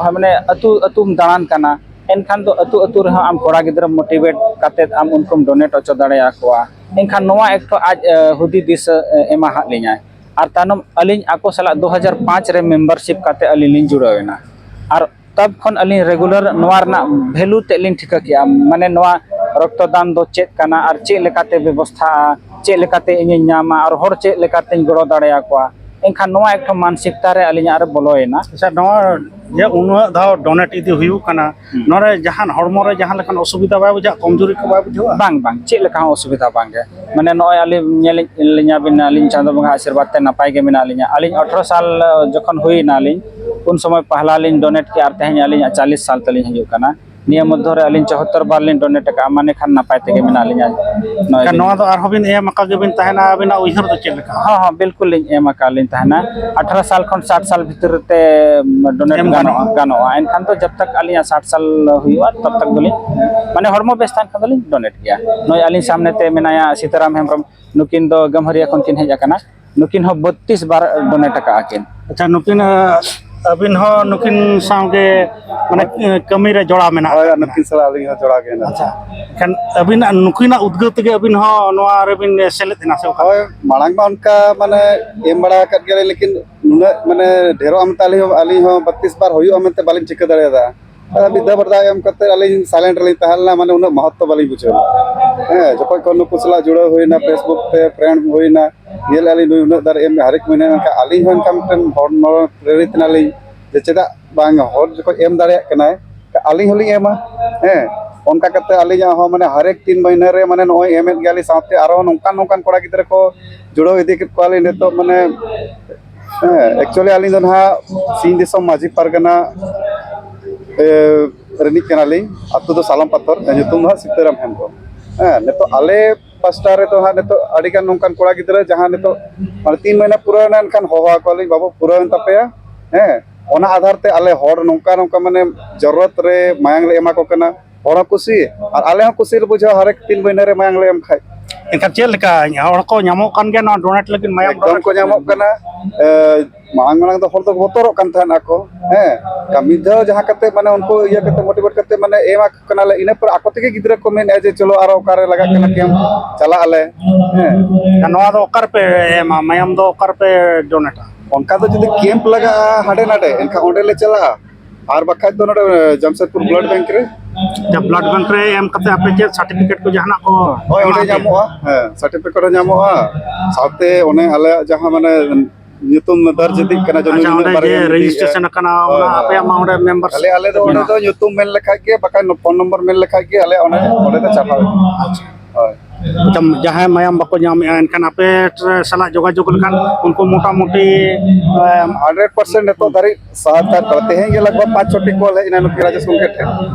ᱟᱸ, ᱢᱟᱱᱮ ᱟᱹᱛᱩ ᱟᱹᱛᱩᱢ ᱫᱟᱬᱟᱱ ᱠᱟᱱᱟ, ᱮᱱᱠᱷᱟᱱ ᱫᱚ ᱟᱹᱛᱩ ᱟᱹᱛᱩ ᱨᱮᱦᱚᱸ ᱟᱢ ᱠᱚᱲᱟ ᱜᱤᱫᱽᱨᱟᱹᱢ ᱢᱳᱴᱤᱵᱷᱮᱴ ᱠᱟᱛᱮᱫ ᱟᱢ ᱩᱱᱠᱩᱢ ᱰᱳᱱᱮᱴ ᱦᱚᱪᱚ ᱫᱟᱲᱮᱭᱟᱠᱚᱣᱟ᱾" ᱮᱱᱠᱷᱟᱱ ᱱᱚᱣᱟ ᱮᱠᱴᱩ ᱟᱡ, ᱟᱸ, ᱦᱩᱫᱤᱥ ᱫᱤᱥᱟᱹ, ᱟᱸ, ᱮᱢᱟ ᱦᱟᱫ ᱞᱤᱧᱟᱭ᱾ ᱟᱨ ᱛᱟᱭᱱᱚᱢ ᱟᱹᱞᱤᱧ ᱟᱠᱚ ᱥᱟᱞᱟᱜ ᱫᱩ ᱦᱟᱡᱟᱨ ᱯᱟᱸᱪ ᱨᱮ ᱢᱮᱢᱵᱟᱨᱥᱤᱯ ᱠᱟᱛᱮ ᱟᱹᱞᱤᱧ ᱞᱤᱧ ᱡᱩᱲᱟᱹᱣ ᱮᱱᱟ᱾ ᱟᱨ ᱛᱟᱵ ᱠᱷᱚᱱ ᱟᱹᱞᱤᱧ ᱨᱮᱜᱩᱞᱟᱨ ᱱᱚᱣᱟ ᱨᱮᱱᱟᱜ ᱵᱷᱮᱞᱩ ᱛᱮᱫ ᱞᱤᱧ ᱴᱷᱤᱠᱟᱹ ᱠᱮᱜᱼᱟ, ᱢᱟᱱᱮ ᱱᱚᱣᱟ ᱨᱚᱠᱛᱚᱫᱟᱱ ᱫᱚ ᱪᱮᱫ ᱠᱟᱱᱟ ᱟᱨ ᱪᱮᱫ ᱞᱮᱠᱟᱛᱮ ᱵᱮᱵᱚᱥᱛᱷᱟᱜᱼᱟ, ᱪᱮᱫ ᱞᱮᱠᱟᱛᱮ ᱤᱧᱤᱧ ᱧᱟᱢᱟ ᱟᱨ ᱦᱚᱲ ᱪᱮᱫ ᱞᱮᱠᱟᱛᱮᱧ ᱜᱚᱲᱚ ᱫᱟᱲᱮᱭᱟᱠᱚᱣᱟ᱾ ᱮᱱᱠᱷᱟᱱ ᱱᱚᱣᱟ ᱮᱠᱴᱩ ᱢᱟᱱᱥᱤᱠᱛᱟ ᱨᱮ ᱟᱹᱞᱤᱧᱟᱜ ᱨᱮ ᱵᱚᱞᱚᱭᱮᱱᱟ᱾ ᱟᱪᱪᱷᱟ, ᱱᱚᱣᱟ ᱡᱮ ᱩᱱᱟᱹᱜ ᱫᱷᱟᱣ ᱰᱳᱱᱮᱴ ᱤᱫᱤ ᱦᱩᱭᱩᱜ ᱠᱟᱱᱟ, ᱦᱩᱸ᱾ ᱱᱚᱰᱮ ᱡᱟᱦᱟᱱ ᱦᱚᱲᱢᱚ ᱨᱮ ᱡᱟᱦᱟᱸ ᱞᱮᱠᱟᱱ ᱚᱥᱩᱵᱤᱫᱷᱟ ᱵᱟᱭ ᱵᱩᱡᱷᱟᱹᱜᱼᱟ, ᱠᱚᱢᱡᱩᱨᱤ ᱠᱚ ᱵᱟᱭ ᱵᱩᱡᱷᱟᱹᱜᱼᱟ? ᱵᱟᱝ, ᱵᱟᱝ, ᱪᱮᱫ ᱞᱮᱠᱟ ᱦᱚᱸ ᱚᱥᱩᱵᱤᱫᱷᱟ ᱵᱟᱝ ᱜᱮ᱾ ᱢᱟᱱᱮ ᱱᱚᱜᱼᱚᱭ ᱟᱹᱞᱤᱧ ᱧᱮᱞᱮᱫ ᱞᱤᱧᱟ ᱵᱤᱱ, ᱟᱹᱞᱤᱧ ᱪᱟᱸᱫᱳ ᱵᱚᱸᱜᱟ ᱟᱥᱤᱨᱵᱟᱫᱽ ᱛᱮ ᱱᱟᱯᱟᱭ ᱜᱮ ᱢᱮᱱᱟᱜ ᱞᱤᱧᱟ᱾ ᱟᱹᱞᱤᱧ ᱟᱴᱷᱨᱚ ᱥᱟᱞ ᱡᱚᱠᱷᱚᱱ ᱦᱩᱭᱱᱟ ᱞᱤᱧ, ᱩᱱ ᱥᱚᱢᱚᱭ ᱯᱟᱦᱞᱟ ᱞᱤᱧ ᱰᱳᱱᱮᱴ ᱠᱮᱜᱼᱟ ᱟᱨ ᱛᱮᱦᱮᱧ ᱟᱹᱞᱤᱧᱟᱜ ᱪᱟᱞᱤᱥ ᱥᱟᱞ ᱛᱟᱹᱞᱤᱧ ᱦᱤᱡᱩᱜ ᱠᱟᱱᱟ᱾ ᱱᱤᱭᱟᱹ ᱢᱚᱫᱽᱫᱷᱚ ᱨᱮ ᱟᱹᱞᱤᱧ ᱪᱩᱣᱟᱛᱛᱳᱨ ᱵᱟᱨ ᱞᱤᱧ ᱰᱳᱱᱮᱴ ᱟᱠᱟᱫᱼᱟ, ᱢᱟᱱᱮ ᱠᱷᱟᱱ ᱱᱟᱯᱟᱭ ᱛᱮᱜᱮ ᱢᱮᱱᱟᱜ ᱞᱤᱧᱟ᱾ ᱱᱚᱜᱼᱚᱭ ᱮᱱᱠᱷᱟᱱ ᱞᱤᱧ ᱱᱚᱣᱟ ᱫᱚ ᱟᱨᱦᱚᱸ ᱵᱤᱱ ᱮᱢ ᱟᱠᱟ ᱜᱮᱵᱤᱱ ᱛᱟᱦᱮᱱᱟ, ᱟᱹᱵᱤᱱᱟᱜ ᱩᱭᱦᱟᱹᱨ ᱫᱚ ᱪᱮᱫ ᱞᱮᱠᱟ? ᱦᱚᱸ, ᱦᱚᱸ, ᱵᱤᱞᱠᱩᱞ ᱞᱤᱧ ᱮᱢ ᱟᱠᱟᱫ ᱞᱤᱧ ᱛᱟᱦᱮᱱᱟ᱾ ᱟᱴᱷᱨᱚ ᱥᱟᱞ ᱠᱷᱚᱱ ᱥᱟᱴ ᱥᱟᱞ ᱵᱷᱤᱛᱤᱨ ᱛᱮ ᱰᱳᱱᱮᱴ ᱮᱢ ᱜᱟᱱᱚᱜᱼᱟ, ᱜᱟᱱᱚᱜᱼᱟ᱾ ᱜᱟᱱᱚᱜᱼᱟ᱾ ᱮᱱᱠᱷᱟᱱ ᱫᱚ ᱡᱟᱵ ᱛᱟᱠ ᱟᱹᱞᱤᱧᱟᱜ ᱥᱟᱴ ᱥᱟᱞ ᱦᱩᱭᱩᱜᱼᱟ, ᱛᱟᱵ ᱛᱟᱠ ᱫᱚᱞᱤᱧ, ᱢᱟᱱᱮ ᱦᱚᱲᱢᱚ ᱵᱮᱥ ᱛᱟᱦᱮᱱ ᱠᱷᱟᱱ ᱫᱚᱞᱤᱧ ᱰᱳᱱᱮᱴ ᱜᱮᱭᱟ᱾ ᱱᱚᱜᱼᱚᱭ ᱟᱹᱞᱤᱧ ᱥᱟᱢᱱᱮ ᱛᱮ ᱢᱮᱱᱟᱭᱟ ᱥᱤᱛᱟᱨᱟᱢ ᱦᱮᱢᱵᱨᱚᱢ, ᱱᱩᱠᱤᱱ ᱫᱚ ᱜᱟᱹᱢᱦᱟᱹᱨᱤᱭᱟᱹ ᱠᱷᱚᱱ ᱠᱤᱱ ᱦᱮᱡ ᱟᱠᱟᱱᱟ᱾ ᱱᱩᱠᱤᱱ ᱦᱚᱸ ᱵᱟᱹᱛᱤᱥ ᱵᱟᱨ ᱰᱳᱱᱮᱴ ᱟᱠᱟᱫᱼᱟ ᱠᱤᱱ᱾ ᱟᱪᱪᱷᱟ, ᱱᱩᱠᱤᱱ, ᱟᱹᱵᱤᱱ ᱦᱚᱸ ᱱᱩᱠᱤᱱ ᱥᱟᱶᱜᱮ ᱢᱟᱱᱮ ᱠᱟᱹᱢᱤ ᱨᱮ ᱡᱚᱲᱟᱣ ᱢᱮᱱᱟᱜ ᱦᱳᱭ, ᱟᱠᱟᱫ ᱵᱤᱱᱟ? ᱱᱩᱠᱤᱱ ᱥᱟᱞᱟᱜ ᱟᱹᱞᱤᱧ ᱦᱚᱸ ᱡᱚᱲᱟᱣ ᱜᱮ ᱦᱮᱱᱟᱜ ᱟᱪᱪᱷᱟ, ᱮᱱᱠᱷᱟᱱ ᱟᱹᱵᱤᱱᱟᱜ ᱱᱩᱠᱤᱱᱟᱜ ᱩᱫᱽᱜᱟᱹᱣ ᱛᱮᱜᱮ ᱟᱹᱵᱤᱱ ᱦᱚᱸ ᱱᱚᱣᱟ ᱨᱮᱵᱤᱱ ᱥᱮᱞᱮᱫ ᱮᱱᱟ ᱥᱮ ᱚᱠᱟ? ᱦᱳᱭ, ᱢᱟᱲᱟᱝ ᱢᱟ ᱚᱱᱠᱟ ᱢᱟᱱᱮ ᱮᱢ ᱵᱟᱲᱟ ᱟᱠᱟᱫ ᱜᱮᱭᱟᱞᱤᱧ, ᱞᱮᱠᱤᱱ ᱱᱩᱱᱟᱹᱜ ᱢᱟᱱᱮ ᱰᱷᱮᱨᱚᱜᱼᱟ ᱢᱮᱱᱛᱮ ᱟᱹᱞᱤᱧ ᱦᱚᱸ, ᱟᱹᱞᱤᱧ ᱦᱚᱸ ᱵᱟᱹᱛᱤᱥ ᱵᱟᱨ ᱦᱩᱭᱩᱜᱼᱟ ᱢᱮᱱᱛᱮ ᱵᱟᱹᱞᱤᱧ ᱴᱷᱤᱠᱟᱹ ᱫᱟᱲᱮᱭᱟᱫᱟ᱾ ᱟᱨ ᱢᱤᱫ ᱫᱷᱟᱣ ᱵᱟᱨ ᱫᱷᱟᱣ ᱮᱢ ᱠᱟᱛᱮ ᱟᱹᱞᱤᱧ ᱥᱟᱭᱞᱮᱱᱴ ᱨᱮᱞᱤᱧ ᱛᱟᱦᱮᱸ ᱞᱮᱱᱟ, ᱢᱟᱱᱮ ᱩᱱᱟᱹᱜ ᱢᱚᱦᱚᱛᱛᱚ ᱵᱟᱹᱞᱤᱧ ᱵᱩᱡᱷᱟᱹᱣ ᱞᱮᱫᱟ᱾ ᱦᱮᱸ, ᱡᱚᱠᱷᱚᱱ ᱠᱷᱚᱱ ᱱᱩᱠᱩ ᱥᱟᱞᱟᱜ ᱡᱩᱲᱟᱹᱣ ᱦᱩᱭᱱᱟ, ᱯᱷᱮᱥᱵᱩᱠ ᱛᱮ ᱯᱷᱨᱮᱱᱰ ᱦᱩᱭᱱᱟ, ᱧᱮᱞ ᱟᱹᱞᱤᱧ ᱱᱩᱭ ᱩᱱᱟᱹᱜ ᱫᱟᱨᱮ ᱮᱢ ᱦᱟᱨᱮᱠ ᱢᱟᱹᱦᱱᱟᱹ, ᱢᱮᱱᱠᱷᱟᱱ ᱟᱹᱞᱤᱧ ᱦᱚᱸ ᱮᱱᱠᱷᱟᱱ ᱢᱤᱫᱴᱮᱱ ᱦᱚᱲ ᱱᱚᱣᱟ ᱯᱨᱮᱨᱤᱛ ᱮᱱᱟᱞᱤᱧ ᱡᱮ ᱪᱮᱫᱟᱜ ᱵᱟᱝ ᱦᱚᱲ ᱡᱚᱠᱷᱚᱱ ᱮᱢ ᱫᱟᱲᱮᱭᱟᱜ ᱠᱟᱱᱟᱭ, ᱟᱹᱞᱤᱧ ᱦᱚᱸᱞᱤᱧ ᱮᱢᱟ᱾ ᱦᱮᱸ, ᱚᱱᱠᱟ ᱠᱟᱛᱮ ᱟᱹᱞᱤᱧᱟᱜ ᱦᱚᱸ ᱢᱟᱱᱮ ᱦᱟᱨᱮᱠ ᱛᱤᱱ ᱢᱟᱹᱦᱱᱟᱹ ᱨᱮ ᱢᱟᱱᱮ ᱱᱚᱜᱼᱚᱭ ᱮᱢᱮᱫ ᱜᱮᱭᱟᱞᱤᱧ, ᱥᱟᱶᱛᱮ ᱟᱨᱚ ᱱᱚᱝᱠᱟᱱ ᱱᱚᱝᱠᱟᱱ ᱠᱚᱲᱟ ᱜᱤᱫᱽᱨᱟᱹ ᱠᱚ ᱡᱩᱲᱟᱹᱣ ᱤᱫᱤ ᱠᱮᱫ ᱠᱚᱣᱟᱞᱤᱧ ᱱᱤᱛᱚᱜ ᱢᱟᱱᱮ᱾ ᱦᱮᱸ, ᱮᱠᱪᱩᱭᱮᱞᱤ ᱟᱹᱞᱤᱧ ᱫᱚ ᱱᱟᱦᱟᱜ ᱥᱤᱧ ᱫᱤᱥᱚᱢ ᱢᱟᱹᱡᱷᱤ ᱯᱟᱨᱜᱟᱱᱟ, ᱮ, ᱨᱤᱱᱤᱡ ᱠᱟᱱᱟᱞᱤᱧ᱾ ᱟᱹᱛᱩ ᱫᱚ ᱥᱟᱞᱟᱢ ᱯᱟᱛᱷᱚᱨ, ᱧᱩᱛᱩᱢ ᱫᱚ ᱦᱟᱸᱜ ᱥᱤᱛᱟᱹᱨᱟᱢ ᱦᱮᱢᱵᱨᱚᱢ᱾ ᱦᱮᱸ, ᱱᱤᱛᱚᱜ ᱟᱞᱮ ᱯᱟᱥᱴᱟ ᱨᱮᱫᱚ ᱦᱟᱸᱜ ᱱᱤᱛᱚᱜ ᱟᱹᱰᱤᱜᱟᱱ ᱱᱚᱝᱠᱟᱱ ᱠᱚᱲᱟ ᱜᱤᱫᱽᱨᱟᱹ ᱡᱟᱦᱟᱸ ᱱᱤᱛᱚᱜ ᱢᱟᱱᱮ ᱛᱤᱱ ᱢᱟᱹᱦᱱᱟᱹ ᱯᱩᱨᱟᱹᱣ ᱮᱱᱟ, ᱮᱱᱠᱷᱟᱱ ᱦᱚᱦᱚ ᱟᱠᱚᱣᱟᱞᱤᱧ, "ᱵᱟᱹᱵᱩ, ᱯᱩᱨᱟᱹᱣ ᱮᱱ ᱛᱟᱯᱮᱭᱟ?" ᱦᱮᱸ, ᱚᱱᱟ ᱟᱫᱷᱟᱨ ᱛᱮ ᱟᱞᱮ ᱦᱚᱲ ᱱᱚᱝᱠᱟ ᱱᱚᱝᱠᱟ ᱢᱟᱱᱮ ᱡᱚᱨᱩᱨᱟᱛ ᱨᱮ ᱢᱟᱭᱟᱝ ᱞᱮ ᱮᱢᱟ ᱠᱚ ᱠᱟᱱᱟ᱾ ᱦᱚᱲ ᱦᱚᱸ ᱠᱩᱥᱤ ᱟᱨ ᱟᱞᱮ ᱦᱚᱸ ᱠᱩᱥᱤ ᱞᱮ ᱵᱩᱡᱷᱟᱹᱣᱟ, ᱦᱟᱨᱮᱠ ᱛᱤᱱ ᱢᱟᱹᱦᱱᱟᱹ ᱨᱮ ᱢᱟᱭᱟᱝ ᱞᱮ ᱮᱢ ᱠᱷᱟᱡ᱾ ᱮᱱᱠᱷᱟᱱ ᱪᱮᱫ ᱞᱮᱠᱟ ᱦᱚᱲ ᱠᱚ ᱧᱟᱢᱚᱜ ᱠᱟᱱ ᱜᱮᱭᱟ ᱱᱚᱣᱟ ᱰᱳᱱᱮᱴ ᱞᱟᱹᱜᱤᱫ, ᱢᱟᱭᱟᱢ ᱮᱠᱫᱚᱢ ᱰᱳᱱᱮᱴ ᱠᱚ ᱞᱟᱹᱜᱤᱫ? ᱧᱟᱢᱚᱜ ᱠᱟᱱᱟ᱾ ᱮ, ᱢᱟᱲᱟᱝ ᱢᱟᱲᱟᱝ ᱫᱚ ᱦᱚᱲ ᱫᱚᱠᱚ ᱵᱚᱛᱚᱨᱚᱜ ᱠᱟᱱ ᱛᱟᱦᱮᱸᱱ ᱟᱠᱚ, ᱦᱮᱸ, ᱢᱤᱫ ᱫᱷᱟᱣ ᱡᱟᱦᱟᱸ ᱠᱟᱛᱮ ᱢᱟᱱᱮ ᱩᱱᱠᱩ ᱤᱭᱟᱹ ᱠᱟᱛᱮ ᱢᱳᱴᱤᱵᱷᱮᱴ ᱠᱟᱛᱮ ᱢᱟᱱᱮ ᱮᱢᱟ ᱠᱚ ᱠᱟᱱᱟᱞᱮ, ᱤᱱᱟᱹ ᱯᱚᱨ ᱟᱠᱚ ᱛᱮᱜᱮ ᱜᱤᱫᱽᱨᱟᱹ ᱠᱚ ᱢᱮᱱᱮᱫᱼᱟ ᱡᱮ ᱪᱚᱞᱚ ᱟᱨᱚ ᱚᱠᱟᱨᱮ ᱞᱟᱜᱟᱜ ᱠᱟᱱᱟ ᱠᱮᱢᱯ, ᱪᱟᱞᱟᱜ ᱟᱞᱮ, ᱦᱮᱸ᱾ ᱟᱨ ᱱᱚᱣᱟ ᱫᱚ ᱚᱠᱟ ᱨᱮᱯᱮ ᱮᱢᱟ, ᱢᱟᱭᱟᱢ ᱫᱚ ᱚᱠᱟ ᱨᱮᱯᱮ ᱰᱳᱱᱮᱴᱟ? ᱚᱱᱠᱟ ᱫᱚ ᱡᱩᱫᱤ ᱠᱮᱢᱯ ᱞᱟᱜᱟᱜᱼᱟ ᱦᱟᱸᱰᱮ ᱱᱟᱰᱮ, ᱮᱱᱠᱷᱟᱱ ᱚᱸᱰᱮ ᱞᱮ ᱪᱟᱞᱟᱜᱼᱟ᱾ ᱟᱨ ᱵᱟᱠᱷᱟᱡ ᱫᱚ ᱱᱚᱰᱮ ᱡᱟᱢᱥᱮᱫᱽᱯᱩᱨ ᱵᱞᱟᱰ ᱵᱮᱝᱠ ᱨᱮ᱾ ᱟᱪᱪᱷᱟ, ᱵᱞᱟᱰ ᱵᱮᱝᱠ ᱨᱮ ᱮᱢ ᱠᱟᱛᱮ ᱟᱯᱮ ᱪᱮᱫ ᱥᱟᱨᱴᱤᱯᱷᱤᱠᱮᱴ ᱠᱚ ᱡᱟᱦᱟᱱᱟᱜ ᱠᱚ ᱦᱳᱭ, ᱚᱸᱰᱮ ᱮᱢᱟ ᱯᱮ? ᱧᱟᱢᱚᱜᱼᱟ᱾ ᱦᱮᱸ, ᱥᱟᱨᱴᱤᱯᱷᱤᱠᱮᱴ ᱦᱚᱸ ᱧᱟᱢᱚᱜᱼᱟ᱾ ᱥᱟᱶᱛᱮ ᱚᱱᱮ ᱟᱞᱮᱭᱟᱜ ᱡᱟᱦᱟᱸ ᱢᱟᱱᱮ ᱧᱩᱛᱩᱢ ᱫᱚᱨᱡᱽ ᱤᱫᱤᱜ ᱠᱟᱱᱟ, ᱡᱚᱱᱢ ᱟᱪᱪᱷᱟ, ᱧᱩᱛᱩᱢ ᱚᱸᱰᱮ ᱵᱟᱨᱭᱟ ᱡᱮ ᱢᱤᱫᱴᱤᱡ, ᱨᱮᱡᱤᱥᱴᱨᱮᱥᱚᱱ ᱟᱠᱟᱱᱟ, ᱦᱳᱭ, ᱚᱱᱟ ᱦᱳᱭ᱾ ᱟᱯᱮᱭᱟᱜ ᱢᱟ ᱚᱸᱰᱮ ᱢᱮᱢᱵᱟᱨ ᱟᱞᱮ, ᱟᱞᱮ ᱫᱚ ᱚᱸᱰᱮ ᱢᱮᱱᱟᱜᱼᱟ᱾ ᱫᱚ ᱧᱩᱛᱩᱢ ᱢᱮᱱ ᱞᱮᱠᱷᱟᱡ ᱜᱮ, ᱵᱟᱠᱷᱟᱡ ᱯᱷᱳᱱ ᱱᱚᱢᱵᱚᱨ ᱢᱮᱱ ᱞᱮᱠᱷᱟᱡ ᱜᱮ, ᱟᱞᱮ ᱚᱸᱰᱮ, ᱚᱸᱰᱮ ᱫᱚ ᱪᱟᱵᱟ ᱦᱩᱭᱩᱜᱼᱟ᱾ ᱟᱪᱪᱷᱟ᱾ ᱦᱳᱭ᱾ ᱟᱪᱪᱷᱟ, ᱡᱟᱦᱟᱸᱭ ᱢᱟᱭᱟᱢ ᱵᱟᱠᱚ ᱧᱟᱢᱮᱫᱼᱟ, ᱮᱱᱠᱷᱟᱱ ᱟᱯᱮ ᱥᱟᱞᱟᱜ ᱡᱳᱜᱟᱡᱳᱜᱽ ᱞᱮᱠᱷᱟᱱ ᱩᱱᱠᱩ ᱢᱚᱴᱟᱢᱩᱴᱤ, ᱮᱢ, ᱦᱟᱱᱰᱨᱮᱰ ᱯᱟᱨᱥᱮᱱᱴ ᱱᱤᱛᱚᱜ ᱫᱷᱟᱹᱨᱤᱡ ᱥᱟᱛ ᱟᱴ ᱠᱚᱲᱟ, ᱛᱮᱦᱮᱧ ᱜᱮ ᱞᱟᱜᱽ ᱵᱷᱟᱜᱽ ᱯᱟᱸᱪ ᱪᱷᱚᱴᱤ ᱠᱚᱞ ᱦᱮᱡ ᱮᱱᱟ ᱱᱩᱠᱤᱱ ᱨᱟᱡᱮᱥ ᱜᱚᱢᱠᱮ ᱴᱷᱮᱱ᱾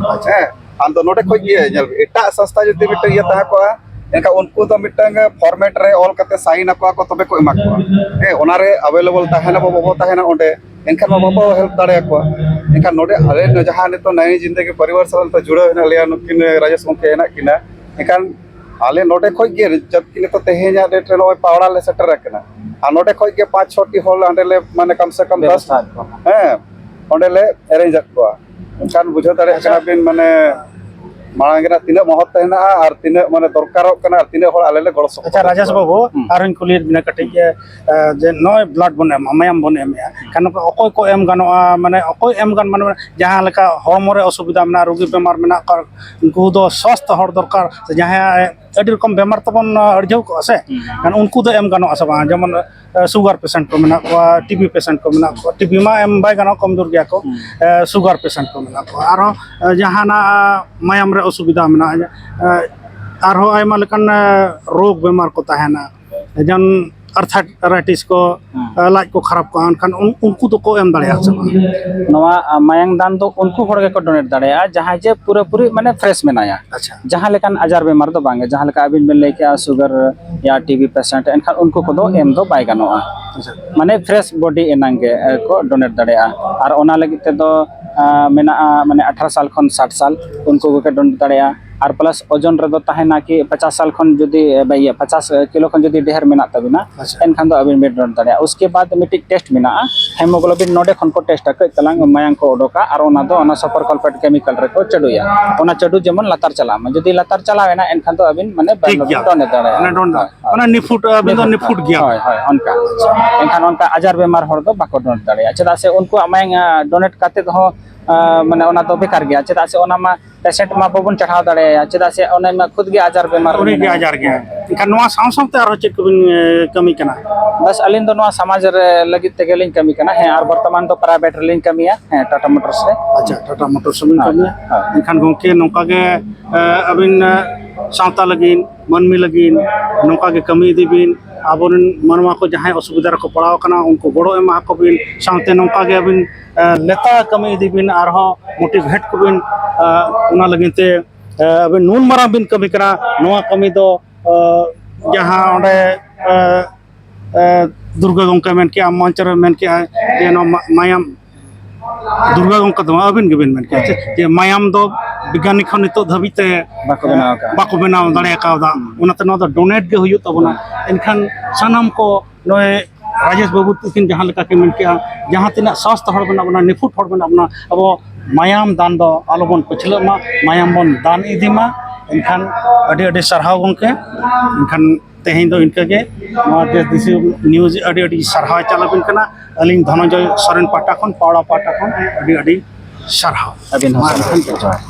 ᱦᱮᱸ, ᱟᱢ ᱫᱚ ᱱᱚᱰᱮ ᱠᱷᱚᱡ ᱜᱮ ᱧᱮᱞ ᱢᱮ, ᱮᱴᱟᱜ ᱥᱚᱝᱥᱛᱷᱟ ᱡᱩᱫᱤ ᱢᱤᱫᱴᱮᱱ ᱤᱭᱟᱹ ᱛᱟᱦᱮᱸ ᱠᱚᱜᱼᱟ, ᱮᱱᱠᱷᱟᱱ ᱩᱱᱠᱩ ᱫᱚ ᱢᱤᱫᱴᱟᱝ ᱯᱷᱚᱨᱢᱮᱴ ᱨᱮ ᱚᱞ ᱠᱟᱛᱮ ᱥᱟᱭᱤᱱ ᱟᱠᱚᱣᱟ ᱠᱚ, ᱛᱚᱵᱮ ᱠᱚ ᱮᱢᱟ ᱠᱚᱣᱟ᱾ ᱦᱮᱸ, ᱚᱱᱟᱨᱮ ᱟᱵᱮᱞᱮᱵᱚᱞ ᱛᱟᱦᱮᱱᱟ, ᱵᱟᱵᱚ ᱛᱟᱦᱮᱱᱟ ᱚᱸᱰᱮ, ᱮᱱᱠᱷᱟᱱ ᱢᱟ ᱵᱟᱵᱚ ᱦᱮᱞᱯ ᱫᱟᱲᱮᱭᱟᱠᱚᱣᱟ᱾ ᱮᱱᱠᱷᱟᱱ ᱱᱚᱰᱮ ᱟᱞᱮ ᱡᱟᱦᱟᱸ ᱱᱤᱛᱚᱜ ᱱᱟᱭᱤ ᱡᱤᱱᱫᱮᱜᱤ ᱯᱚᱨᱤᱵᱟᱨ ᱥᱟᱞᱟᱜ ᱱᱤᱛᱚᱜ ᱡᱩᱲᱟᱹᱣ ᱦᱮᱱᱟᱜ ᱞᱮᱭᱟ, ᱱᱩᱠᱤᱱ ᱨᱟᱡᱮᱥ ᱜᱚᱢᱠᱮ ᱦᱮᱱᱟᱜ ᱠᱤᱱᱟ, ᱮᱱᱠᱷᱟᱱ ᱟᱞᱮ ᱱᱚᱰᱮ ᱠᱷᱚᱡ ᱜᱮ, ᱡᱚᱵᱠᱤ ᱱᱤᱛᱚᱜ ᱛᱮᱦᱮᱧᱟᱜ ᱰᱮᱴ ᱨᱮ ᱱᱚᱜᱼᱚᱭ ᱯᱟᱣᱲᱟ ᱞᱮ ᱥᱮᱴᱮᱨ ᱟᱠᱟᱱᱟ, ᱟᱨ ᱱᱚᱰᱮ ᱠᱷᱚᱡ ᱜᱮ ᱯᱟᱸᱪ ᱪᱷᱚᱴᱤ ᱦᱚᱲ ᱦᱟᱸᱰᱮ ᱞᱮ, ᱢᱟᱱᱮ, ᱠᱚᱢ ᱥᱮ ᱠᱚᱢ ᱫᱚᱥ, ᱵᱮᱵᱚᱥᱛᱷᱟ ᱟᱠᱟᱫ ᱠᱚᱣᱟ᱾ ᱦᱮᱸ, ᱚᱸᱰᱮ ᱞᱮ ᱮᱨᱮᱧᱡᱽ ᱟᱫ ᱠᱚᱣᱟ᱾ ᱮᱱᱠᱷᱟᱱ ᱵᱩᱡᱷᱟᱹᱣ ᱫᱟᱲᱮᱭᱟᱜ ᱟᱪᱪᱷᱟ᱾ ᱠᱟᱱᱟ ᱵᱤᱱ, ᱢᱟᱱᱮ, ᱢᱟᱲᱟᱝ ᱨᱮᱱᱟᱜ ᱛᱤᱱᱟᱹᱜ ᱢᱚᱦᱚᱛ ᱛᱟᱦᱮᱱᱟ ᱟᱨ ᱛᱤᱱᱟᱹᱜ, ᱢᱟᱱᱮ, ᱫᱚᱨᱠᱟᱨᱚᱜ ᱠᱟᱱᱟ ᱟᱨ ᱛᱤᱱᱟᱹᱜ ᱦᱚᱲ ᱟᱞᱮ ᱞᱮ ᱜᱚᱲᱚ ᱥᱚᱯᱚᱦᱚᱫ ᱟᱪᱪᱷᱟ, ᱨᱟᱡᱮᱥ ᱠᱚᱣᱟ᱾ ᱵᱟᱹᱵᱩ, ᱦᱩᱸ᱾ ᱟᱨᱦᱚᱸᱧ ᱠᱩᱞᱤᱭᱮᱫ ᱵᱤᱱᱟ ᱠᱟᱹᱴᱤᱡ, ᱮ, ᱮ, ᱡᱮ ᱱᱚᱜᱼᱚᱭ ᱵᱞᱟᱰ ᱵᱚᱱ ᱮᱢᱟ, ᱢᱟᱭᱟᱢ ᱵᱚᱱ ᱮᱢᱮᱜᱼᱟ, ᱠᱷᱟᱱ ᱚᱠᱚᱭ ᱠᱚ ᱮᱢ ᱜᱟᱱᱚᱜᱼᱟ? ᱢᱟᱱᱮ, ᱚᱠᱚᱭ ᱮᱢ ᱜᱟᱱ, ᱢᱟᱱᱮ, ᱡᱟᱦᱟᱸ ᱞᱮᱠᱟ ᱦᱚᱲᱢᱚ ᱨᱮ ᱚᱥᱩᱵᱤᱫᱷᱟ ᱢᱮᱱᱟᱜᱼᱟ, ᱨᱩᱜᱤ ᱵᱮᱢᱟᱨ ᱢᱮᱱᱟᱜ ᱠᱚᱣᱟ, ᱩᱱᱠᱩ ᱫᱚ ᱥᱣᱟᱥᱛᱷ ᱦᱚᱲ ᱫᱚᱨᱠᱟᱨ, ᱥᱮ ᱡᱟᱦᱟᱸᱭᱟᱜ ᱟᱹᱰᱤ ᱨᱚᱠᱚᱢ ᱵᱮᱢᱟᱨ ᱛᱟᱵᱚᱱ, ᱟᱹᱲᱡᱷᱟᱹᱣ ᱠᱚᱜᱼᱟ ᱥᱮ, ᱦᱩᱸ᱾ ᱠᱷᱟᱱ ᱩᱱᱠᱩ ᱫᱚ ᱮᱢ ᱜᱟᱱᱚᱜᱼᱟ ᱥᱮ ᱵᱟᱝ? ᱡᱮᱢᱚᱱ, ᱮ, ᱥᱩᱜᱟᱨ ᱯᱮᱥᱮᱱᱴ ᱠᱚ ᱢᱮᱱᱟᱜ ᱠᱚᱣᱟ, ᱴᱤᱵᱤ ᱯᱮᱥᱮᱱᱴ ᱠᱚ ᱢᱮᱱᱟᱜ ᱠᱚᱣᱟ, ᱴᱤᱵᱤ ᱢᱟ ᱮᱢ ᱵᱟᱭ ᱜᱟᱱᱚᱜᱼᱟ, ᱠᱚᱢᱡᱳᱨ ᱜᱮᱭᱟ ᱠᱚ, ᱦᱩᱸ᱾ ᱮ, ᱥᱩᱜᱟᱨ ᱯᱮᱥᱮᱱᱴ ᱠᱚ ᱢᱮᱱᱟᱜ ᱠᱚᱣᱟ, ᱟᱨᱦᱚᱸ, ᱮ, ᱡᱟᱦᱟᱱᱟᱜ, ᱮ, ᱢᱟᱭᱟᱢ ᱨᱮ ᱚᱥᱩᱵᱤᱫᱷᱟ ᱢᱮᱱᱟᱜᱼᱟ, ᱮ, ᱟᱨᱦᱚᱸ ᱟᱭᱢᱟ ᱞᱮᱠᱟᱱ, ᱮ, ᱨᱳᱜᱽ ᱵᱮᱢᱟᱨ ᱠᱚ ᱛᱟᱦᱮᱱᱟ, ᱡᱮᱢᱚᱱ ᱟᱨᱛᱷᱟᱭᱴᱤᱥ ᱠᱚ, ᱦᱩᱸ᱾ ᱮ, ᱞᱟᱡ ᱠᱚ ᱠᱷᱟᱨᱟᱯ ᱠᱚᱜᱼᱟ, ᱮᱱᱠᱷᱟᱱ ᱩᱱ-, ᱩᱱᱠᱩ ᱫᱚᱠᱚ ᱮᱢ ᱫᱟᱲᱮᱭᱟᱜᱼᱟ ᱥᱮ ᱵᱟᱝ? ᱱᱚᱣᱟ, ᱟ, ᱢᱟᱭᱟᱝ ᱫᱟᱱ ᱫᱚ ᱩᱱᱠᱩ ᱦᱚᱲ ᱜᱮᱠᱚ ᱰᱳᱱᱮᱴ ᱫᱟᱲᱮᱭᱟᱜᱼᱟ, ᱡᱟᱦᱟᱸᱭ ᱡᱮ ᱯᱩᱨᱟᱹᱯᱩᱨᱤ, ᱢᱟᱱᱮ, ᱯᱷᱨᱮᱥ ᱢᱮᱱᱟᱭᱟ᱾ ᱟᱪᱪᱷᱟ᱾ ᱡᱟᱦᱟᱸ ᱞᱮᱠᱟᱱ ᱟᱡᱟᱨ ᱵᱮᱢᱟᱨ ᱫᱚ ᱵᱟᱝ ᱜᱮ, ᱡᱟᱦᱟᱸ ᱞᱮᱠᱟ ᱟᱹᱵᱤᱱ ᱵᱤᱱ ᱞᱟᱹᱭ ᱠᱮᱜᱼᱟ, ᱥᱩᱜᱟᱨ ᱭᱟ ᱴᱤᱵᱤ ᱯᱮᱥᱮᱱᱴ, ᱮᱱᱠᱷᱟᱱ ᱩᱱᱠᱩ ᱠᱚᱫᱚ ᱮᱢ ᱫᱚ ᱵᱟᱭ ᱜᱟᱱᱚᱜᱼᱟ᱾ ᱟᱪᱪᱷᱟ᱾ ᱢᱟᱱᱮ, ᱯᱷᱨᱮᱥ ᱵᱚᱰᱤ ᱮᱱᱟᱝ ᱜᱮ, ᱮ, ᱠᱚ ᱰᱳᱱᱮᱴ ᱫᱟᱲᱮᱭᱟᱜᱼᱟ᱾ ᱟᱨ ᱚᱱᱟ ᱞᱟᱹᱜᱤᱫ ᱛᱮᱫᱚ, ᱟ, ᱢᱮᱱᱟᱜᱼᱟ, ᱢᱟᱱᱮ, ᱟᱴᱷᱟᱨᱚ ᱥᱟᱞ ᱠᱷᱚᱱ ᱥᱟᱴ ᱥᱟᱞ, ᱩᱱᱠᱩ ᱠᱚᱜᱮ ᱰᱳᱱᱮᱴ ᱫᱟᱲᱮᱭᱟᱜᱼᱟ᱾ ᱟᱨ ᱯᱞᱟᱥ ᱳᱡᱚᱱ ᱨᱮᱫᱚ ᱛᱟᱦᱮᱱᱟ ᱠᱤ ᱯᱚᱪᱟᱥ ᱥᱟᱞ ᱠᱷᱚᱱ ᱡᱩᱫᱤ, ᱮ, ᱤᱭᱟᱹ, ᱯᱚᱪᱟᱥ ᱠᱤᱞᱳ ᱠᱷᱚᱱ ᱡᱩᱫᱤ ᱰᱷᱮᱨ ᱢᱮᱱᱟᱜ ᱛᱟᱵᱤᱱᱟ, ᱟᱪᱪᱷᱟ᱾ ᱮᱱᱠᱷᱟᱱ ᱫᱚ ᱟᱹᱵᱤᱱ ᱵᱤᱱ ᱰᱳᱱᱮᱴ ᱫᱟᱲᱮᱭᱟᱜᱼᱟ᱾ ᱩᱥᱠᱮ ᱵᱟᱫ ᱢᱤᱫᱴᱤᱡ ᱴᱮᱥᱴ ᱢᱮᱱᱟᱜᱼᱟ, ᱦᱮᱢᱳᱜᱞᱳᱵᱤᱱ ᱱᱚᱰᱮ ᱠᱷᱚᱱ ᱠᱚ ᱴᱮᱥᱴᱟ, ᱠᱟᱹᱡ ᱛᱟᱞᱟᱝ ᱢᱟᱭᱟᱝ ᱠᱚ ᱚᱰᱚᱠᱟ ᱟᱨ ᱚᱱᱟ ᱫᱚ ᱚᱱᱟ ᱥᱟᱞᱯᱷᱟᱨ ᱥᱟᱞᱯᱷᱮᱴ ᱠᱮᱢᱤᱠᱟᱞ ᱨᱮᱠᱚ ᱪᱟᱰᱳᱭᱟ᱾ ᱚᱱᱟ ᱪᱟᱰᱳ ᱡᱮᱢᱚᱱ ᱞᱟᱛᱟᱨ ᱪᱟᱞᱟᱜ ᱢᱟ, ᱡᱩᱫᱤ ᱞᱟᱛᱟᱨ ᱪᱟᱞᱟᱣ ᱮᱱᱟ, ᱮᱱᱠᱷᱟᱱ ᱫᱚ ᱟᱹᱵᱤᱱ, ᱢᱟᱱᱮ, ᱴᱷᱤᱠ ᱜᱮᱭᱟ᱾ ᱰᱳᱱᱮᱴ ᱫᱟᱲᱮᱭᱟᱜᱼᱟ᱾ ᱢᱟᱱᱮ, ᱰᱳᱱᱮᱴ ᱦᱳᱭ, ᱦᱳᱭ᱾ ᱚᱱᱟ ᱱᱤᱯᱷᱩᱴ, ᱟᱹᱵᱤᱱ ᱫᱚ ᱱᱤᱯᱷᱩᱴ ᱜᱮᱭᱟ᱾ ᱦᱳᱭ, ᱦᱳᱭ, ᱚᱱᱠᱟ᱾ ᱮᱱᱠᱷᱟᱱ ᱚᱱᱠᱟ ᱟᱡᱟᱨ ᱵᱮᱢᱟᱨ ᱦᱚᱲ ᱫᱚ ᱵᱟᱠᱚ ᱰᱳᱱᱮᱴ ᱫᱟᱲᱮᱭᱟᱜᱼᱟ, ᱪᱮᱫᱟᱜ ᱥᱮ ᱩᱱᱠᱩᱣᱟᱜ ᱢᱟᱭᱟᱝ, ᱟ, ᱰᱳᱱᱮᱴ ᱠᱟᱛᱮᱫ ᱦᱚᱸ, ᱟ, ᱢᱟᱱᱮ, ᱚᱱᱟ ᱫᱚ ᱵᱮᱠᱟᱨ ᱜᱮᱭᱟ, ᱪᱮᱫᱟᱜ ᱥᱮ ᱚᱱᱟ ᱢᱟ ᱯᱮᱥᱮᱱᱴ ᱢᱟ ᱵᱟᱵᱚᱱ ᱪᱟᱲᱦᱟᱣ ᱫᱟᱲᱮᱭᱟᱭᱟ, ᱪᱮᱫᱟᱜ ᱥᱮ ᱚᱱᱮ ᱢᱟ ᱠᱷᱩᱫ ᱜᱮ ᱟᱡᱟᱨ ᱵᱮᱢᱟᱨ ᱩᱱᱤ ᱜᱮ ᱢᱮᱱᱟᱭᱟ᱾ ᱟᱡᱟᱨ ᱜᱮᱭᱟ᱾ ᱮᱱᱠᱷᱟᱱ ᱱᱚᱣᱟ ᱥᱟᱶ ᱥᱟᱶᱛᱮ ᱟᱨᱦᱚᱸ ᱪᱮᱫ ᱠᱚᱵᱤᱱ, ᱮ, ᱠᱟᱹᱢᱤ ᱠᱟᱱᱟ? ᱵᱟᱥ, ᱟᱹᱞᱤᱧ ᱫᱚ ᱱᱚᱣᱟ ᱥᱚᱢᱟᱡᱽ ᱨᱮ ᱞᱟᱹᱜᱤᱫ ᱛᱮᱜᱮ ᱞᱤᱧ ᱠᱟᱹᱢᱤ ᱠᱟᱱᱟ᱾ ᱦᱮᱸ, ᱟᱨ ᱵᱚᱨᱛᱚᱢᱟᱱ ᱫᱚ ᱯᱨᱟᱭᱵᱷᱮᱴ ᱨᱮᱞᱤᱧ ᱠᱟᱹᱢᱤᱭᱟ᱾ ᱦᱮᱸ, ᱴᱟᱴᱟ ᱢᱳᱴᱚᱨᱥ ᱨᱮ᱾ ᱟᱪᱪᱷᱟ, ᱴᱟᱴᱟ ᱢᱳᱴᱚᱨᱥ ᱨᱮᱵᱤᱱ ᱦᱳᱭ, ᱠᱟᱹᱢᱤᱭᱟ᱾ ᱦᱳᱭ᱾ ᱮᱱᱠᱷᱟᱱ ᱜᱚᱢᱠᱮ, ᱱᱚᱝᱠᱟ ᱜᱮ, ᱮ, ᱟᱹᱵᱤᱱ, ᱮ, ᱥᱟᱶᱛᱟ ᱞᱟᱹᱜᱤᱫ, ᱢᱟᱹᱱᱢᱤ ᱞᱟᱹᱜᱤᱫ ᱱᱚᱝᱠᱟ ᱜᱮ ᱠᱟᱹᱢᱤ ᱤᱫᱤ ᱵᱤᱱ᱾ ᱟᱵᱚᱨᱮᱱ ᱢᱟᱱᱣᱟ ᱠᱚ ᱡᱟᱦᱟᱸᱭ ᱚᱥᱩᱵᱤᱫᱷᱟ ᱨᱮᱠᱚ ᱯᱟᱲᱟᱣ ᱟᱠᱟᱱᱟ, ᱩᱱᱠᱩ ᱜᱚᱲᱚ ᱮᱢᱟ ᱟᱠᱚ ᱵᱤᱱ᱾ ᱥᱟᱶᱛᱮ ᱱᱚᱝᱠᱟ ᱜᱮ ᱟᱹᱵᱤᱱ, ᱮ, ᱞᱮᱛᱟᱲ ᱠᱟᱹᱢᱤ ᱤᱫᱤ ᱵᱤᱱ, ᱟᱨᱦᱚᱸ ᱢᱳᱴᱤᱵᱷᱮᱴ ᱠᱚᱵᱤᱱ, ᱮ, ᱚᱱᱟ ᱞᱟᱹᱜᱤᱫ ᱛᱮ, ᱮ, ᱟᱹᱵᱤᱱ ᱱᱩᱱ ᱢᱟᱨᱟᱝ ᱵᱤᱱ ᱠᱟᱹᱢᱤ ᱠᱟᱱᱟ᱾ ᱱᱚᱣᱟ ᱠᱟᱹᱢᱤ ᱫᱚ, ᱮ, ᱡᱟᱦᱟᱸ ᱚᱸᱰᱮ, ᱮ, ᱮ, ᱫᱩᱨᱜᱟᱹ ᱜᱚᱢᱠᱮ ᱢᱮᱱ ᱠᱮᱜᱼᱟ, ᱢᱚᱧᱪᱚ ᱨᱮ ᱢᱮᱱ ᱠᱮᱜᱼᱟ ᱡᱮ ᱱᱚᱣᱟ ᱢᱟ-, ᱢᱟᱭᱟᱢ, ᱫᱩᱨᱜᱟᱹ ᱜᱚᱢᱠᱮ ᱫᱚ ᱵᱟᱝ, ᱟᱹᱵᱤᱱ ᱜᱮᱵᱤᱱ ᱢᱮᱱ ᱠᱮᱜᱼᱟ ᱡᱮ, ᱡᱮ ᱢᱟᱭᱟᱢ ᱫᱚ ᱵᱤᱜᱽᱜᱟᱱᱤ ᱠᱷᱚᱱ ᱱᱤᱛᱚᱜ ᱫᱷᱟᱹᱵᱤᱡ ᱛᱮ ᱵᱟᱠᱚ ᱵᱮᱱᱟᱣ ᱟᱠᱟᱫᱼᱟ᱾ ᱵᱟᱠᱚ ᱵᱮᱱᱟᱣ ᱫᱟᱲᱮ ᱠᱟᱣᱫᱟ᱾ ᱚᱱᱟᱛᱮ ᱱᱚᱣᱟ ᱫᱚ ᱰᱳᱱᱮᱴ ᱜᱮ ᱦᱩᱭᱩᱜ ᱛᱟᱵᱚᱱᱟ᱾ ᱮᱱᱠᱷᱟᱱ ᱥᱟᱱᱟᱢ ᱠᱚ ᱱᱚᱜᱼᱚᱭ ᱨᱟᱡᱮᱥ ᱵᱟᱹᱵᱩ ᱛᱟᱹᱠᱤᱱ ᱡᱟᱦᱟᱸ ᱞᱮᱠᱟ ᱠᱤᱱ ᱢᱮᱱ ᱠᱮᱜᱼᱟ, ᱡᱟᱦᱟᱸ ᱛᱤᱱᱟᱹᱜ ᱥᱟᱥᱛ ᱦᱚᱲ ᱢᱮᱱᱟᱜ ᱵᱚᱱᱟ, ᱱᱤᱯᱷᱩᱴ ᱦᱚᱲ ᱢᱮᱱᱟᱜ ᱵᱚᱱᱟ, ᱟᱵᱚ ᱢᱟᱭᱟᱢ ᱫᱟᱱ ᱫᱚ ᱟᱞᱚᱵᱚᱱ ᱯᱟᱹᱪᱷᱞᱟᱹᱜ ᱢᱟ, ᱢᱟᱭᱟᱢ ᱵᱚᱱ ᱫᱟᱱ ᱤᱫᱤ ᱢᱟ᱾ ᱮᱱᱠᱷᱟᱱ ᱟᱹᱰᱤ ᱟᱹᱰᱤ ᱥᱟᱨᱦᱟᱣ ᱜᱚᱢᱠᱮ᱾ ᱮᱱᱠᱷᱟᱱ ᱛᱮᱦᱮᱧ ᱫᱚ ᱤᱱᱠᱟᱹᱜᱮ᱾ ᱱᱚᱣᱟ ᱫᱮᱥ ᱫᱤᱥᱚᱢ ᱱᱤᱭᱩᱡᱽ ᱟᱹᱰᱤ ᱟᱹᱰᱤ ᱥᱟᱨᱦᱟᱣ ᱪᱟᱞ ᱟᱵᱤᱱ ᱠᱟᱱᱟ᱾ ᱟᱹᱞᱤᱧ ᱫᱷᱚᱱᱚᱱᱡᱚᱭ ᱥᱚᱨᱮᱱ ᱯᱟᱦᱴᱟ ᱠᱷᱚᱱ, ᱯᱟᱣᱲᱟ ᱯᱟᱦᱴᱟ ᱠᱷᱚᱱ ᱟᱹᱰᱤ ᱟᱹᱰᱤ ᱥᱟᱨᱦᱟᱣ᱾ ᱟᱹᱵᱤᱱ ᱦᱚᱸ ᱢᱟ ᱥᱟᱨᱦᱟᱣ᱾ ᱮᱱᱠᱷᱟᱱ ᱡᱚᱦᱟᱨ᱾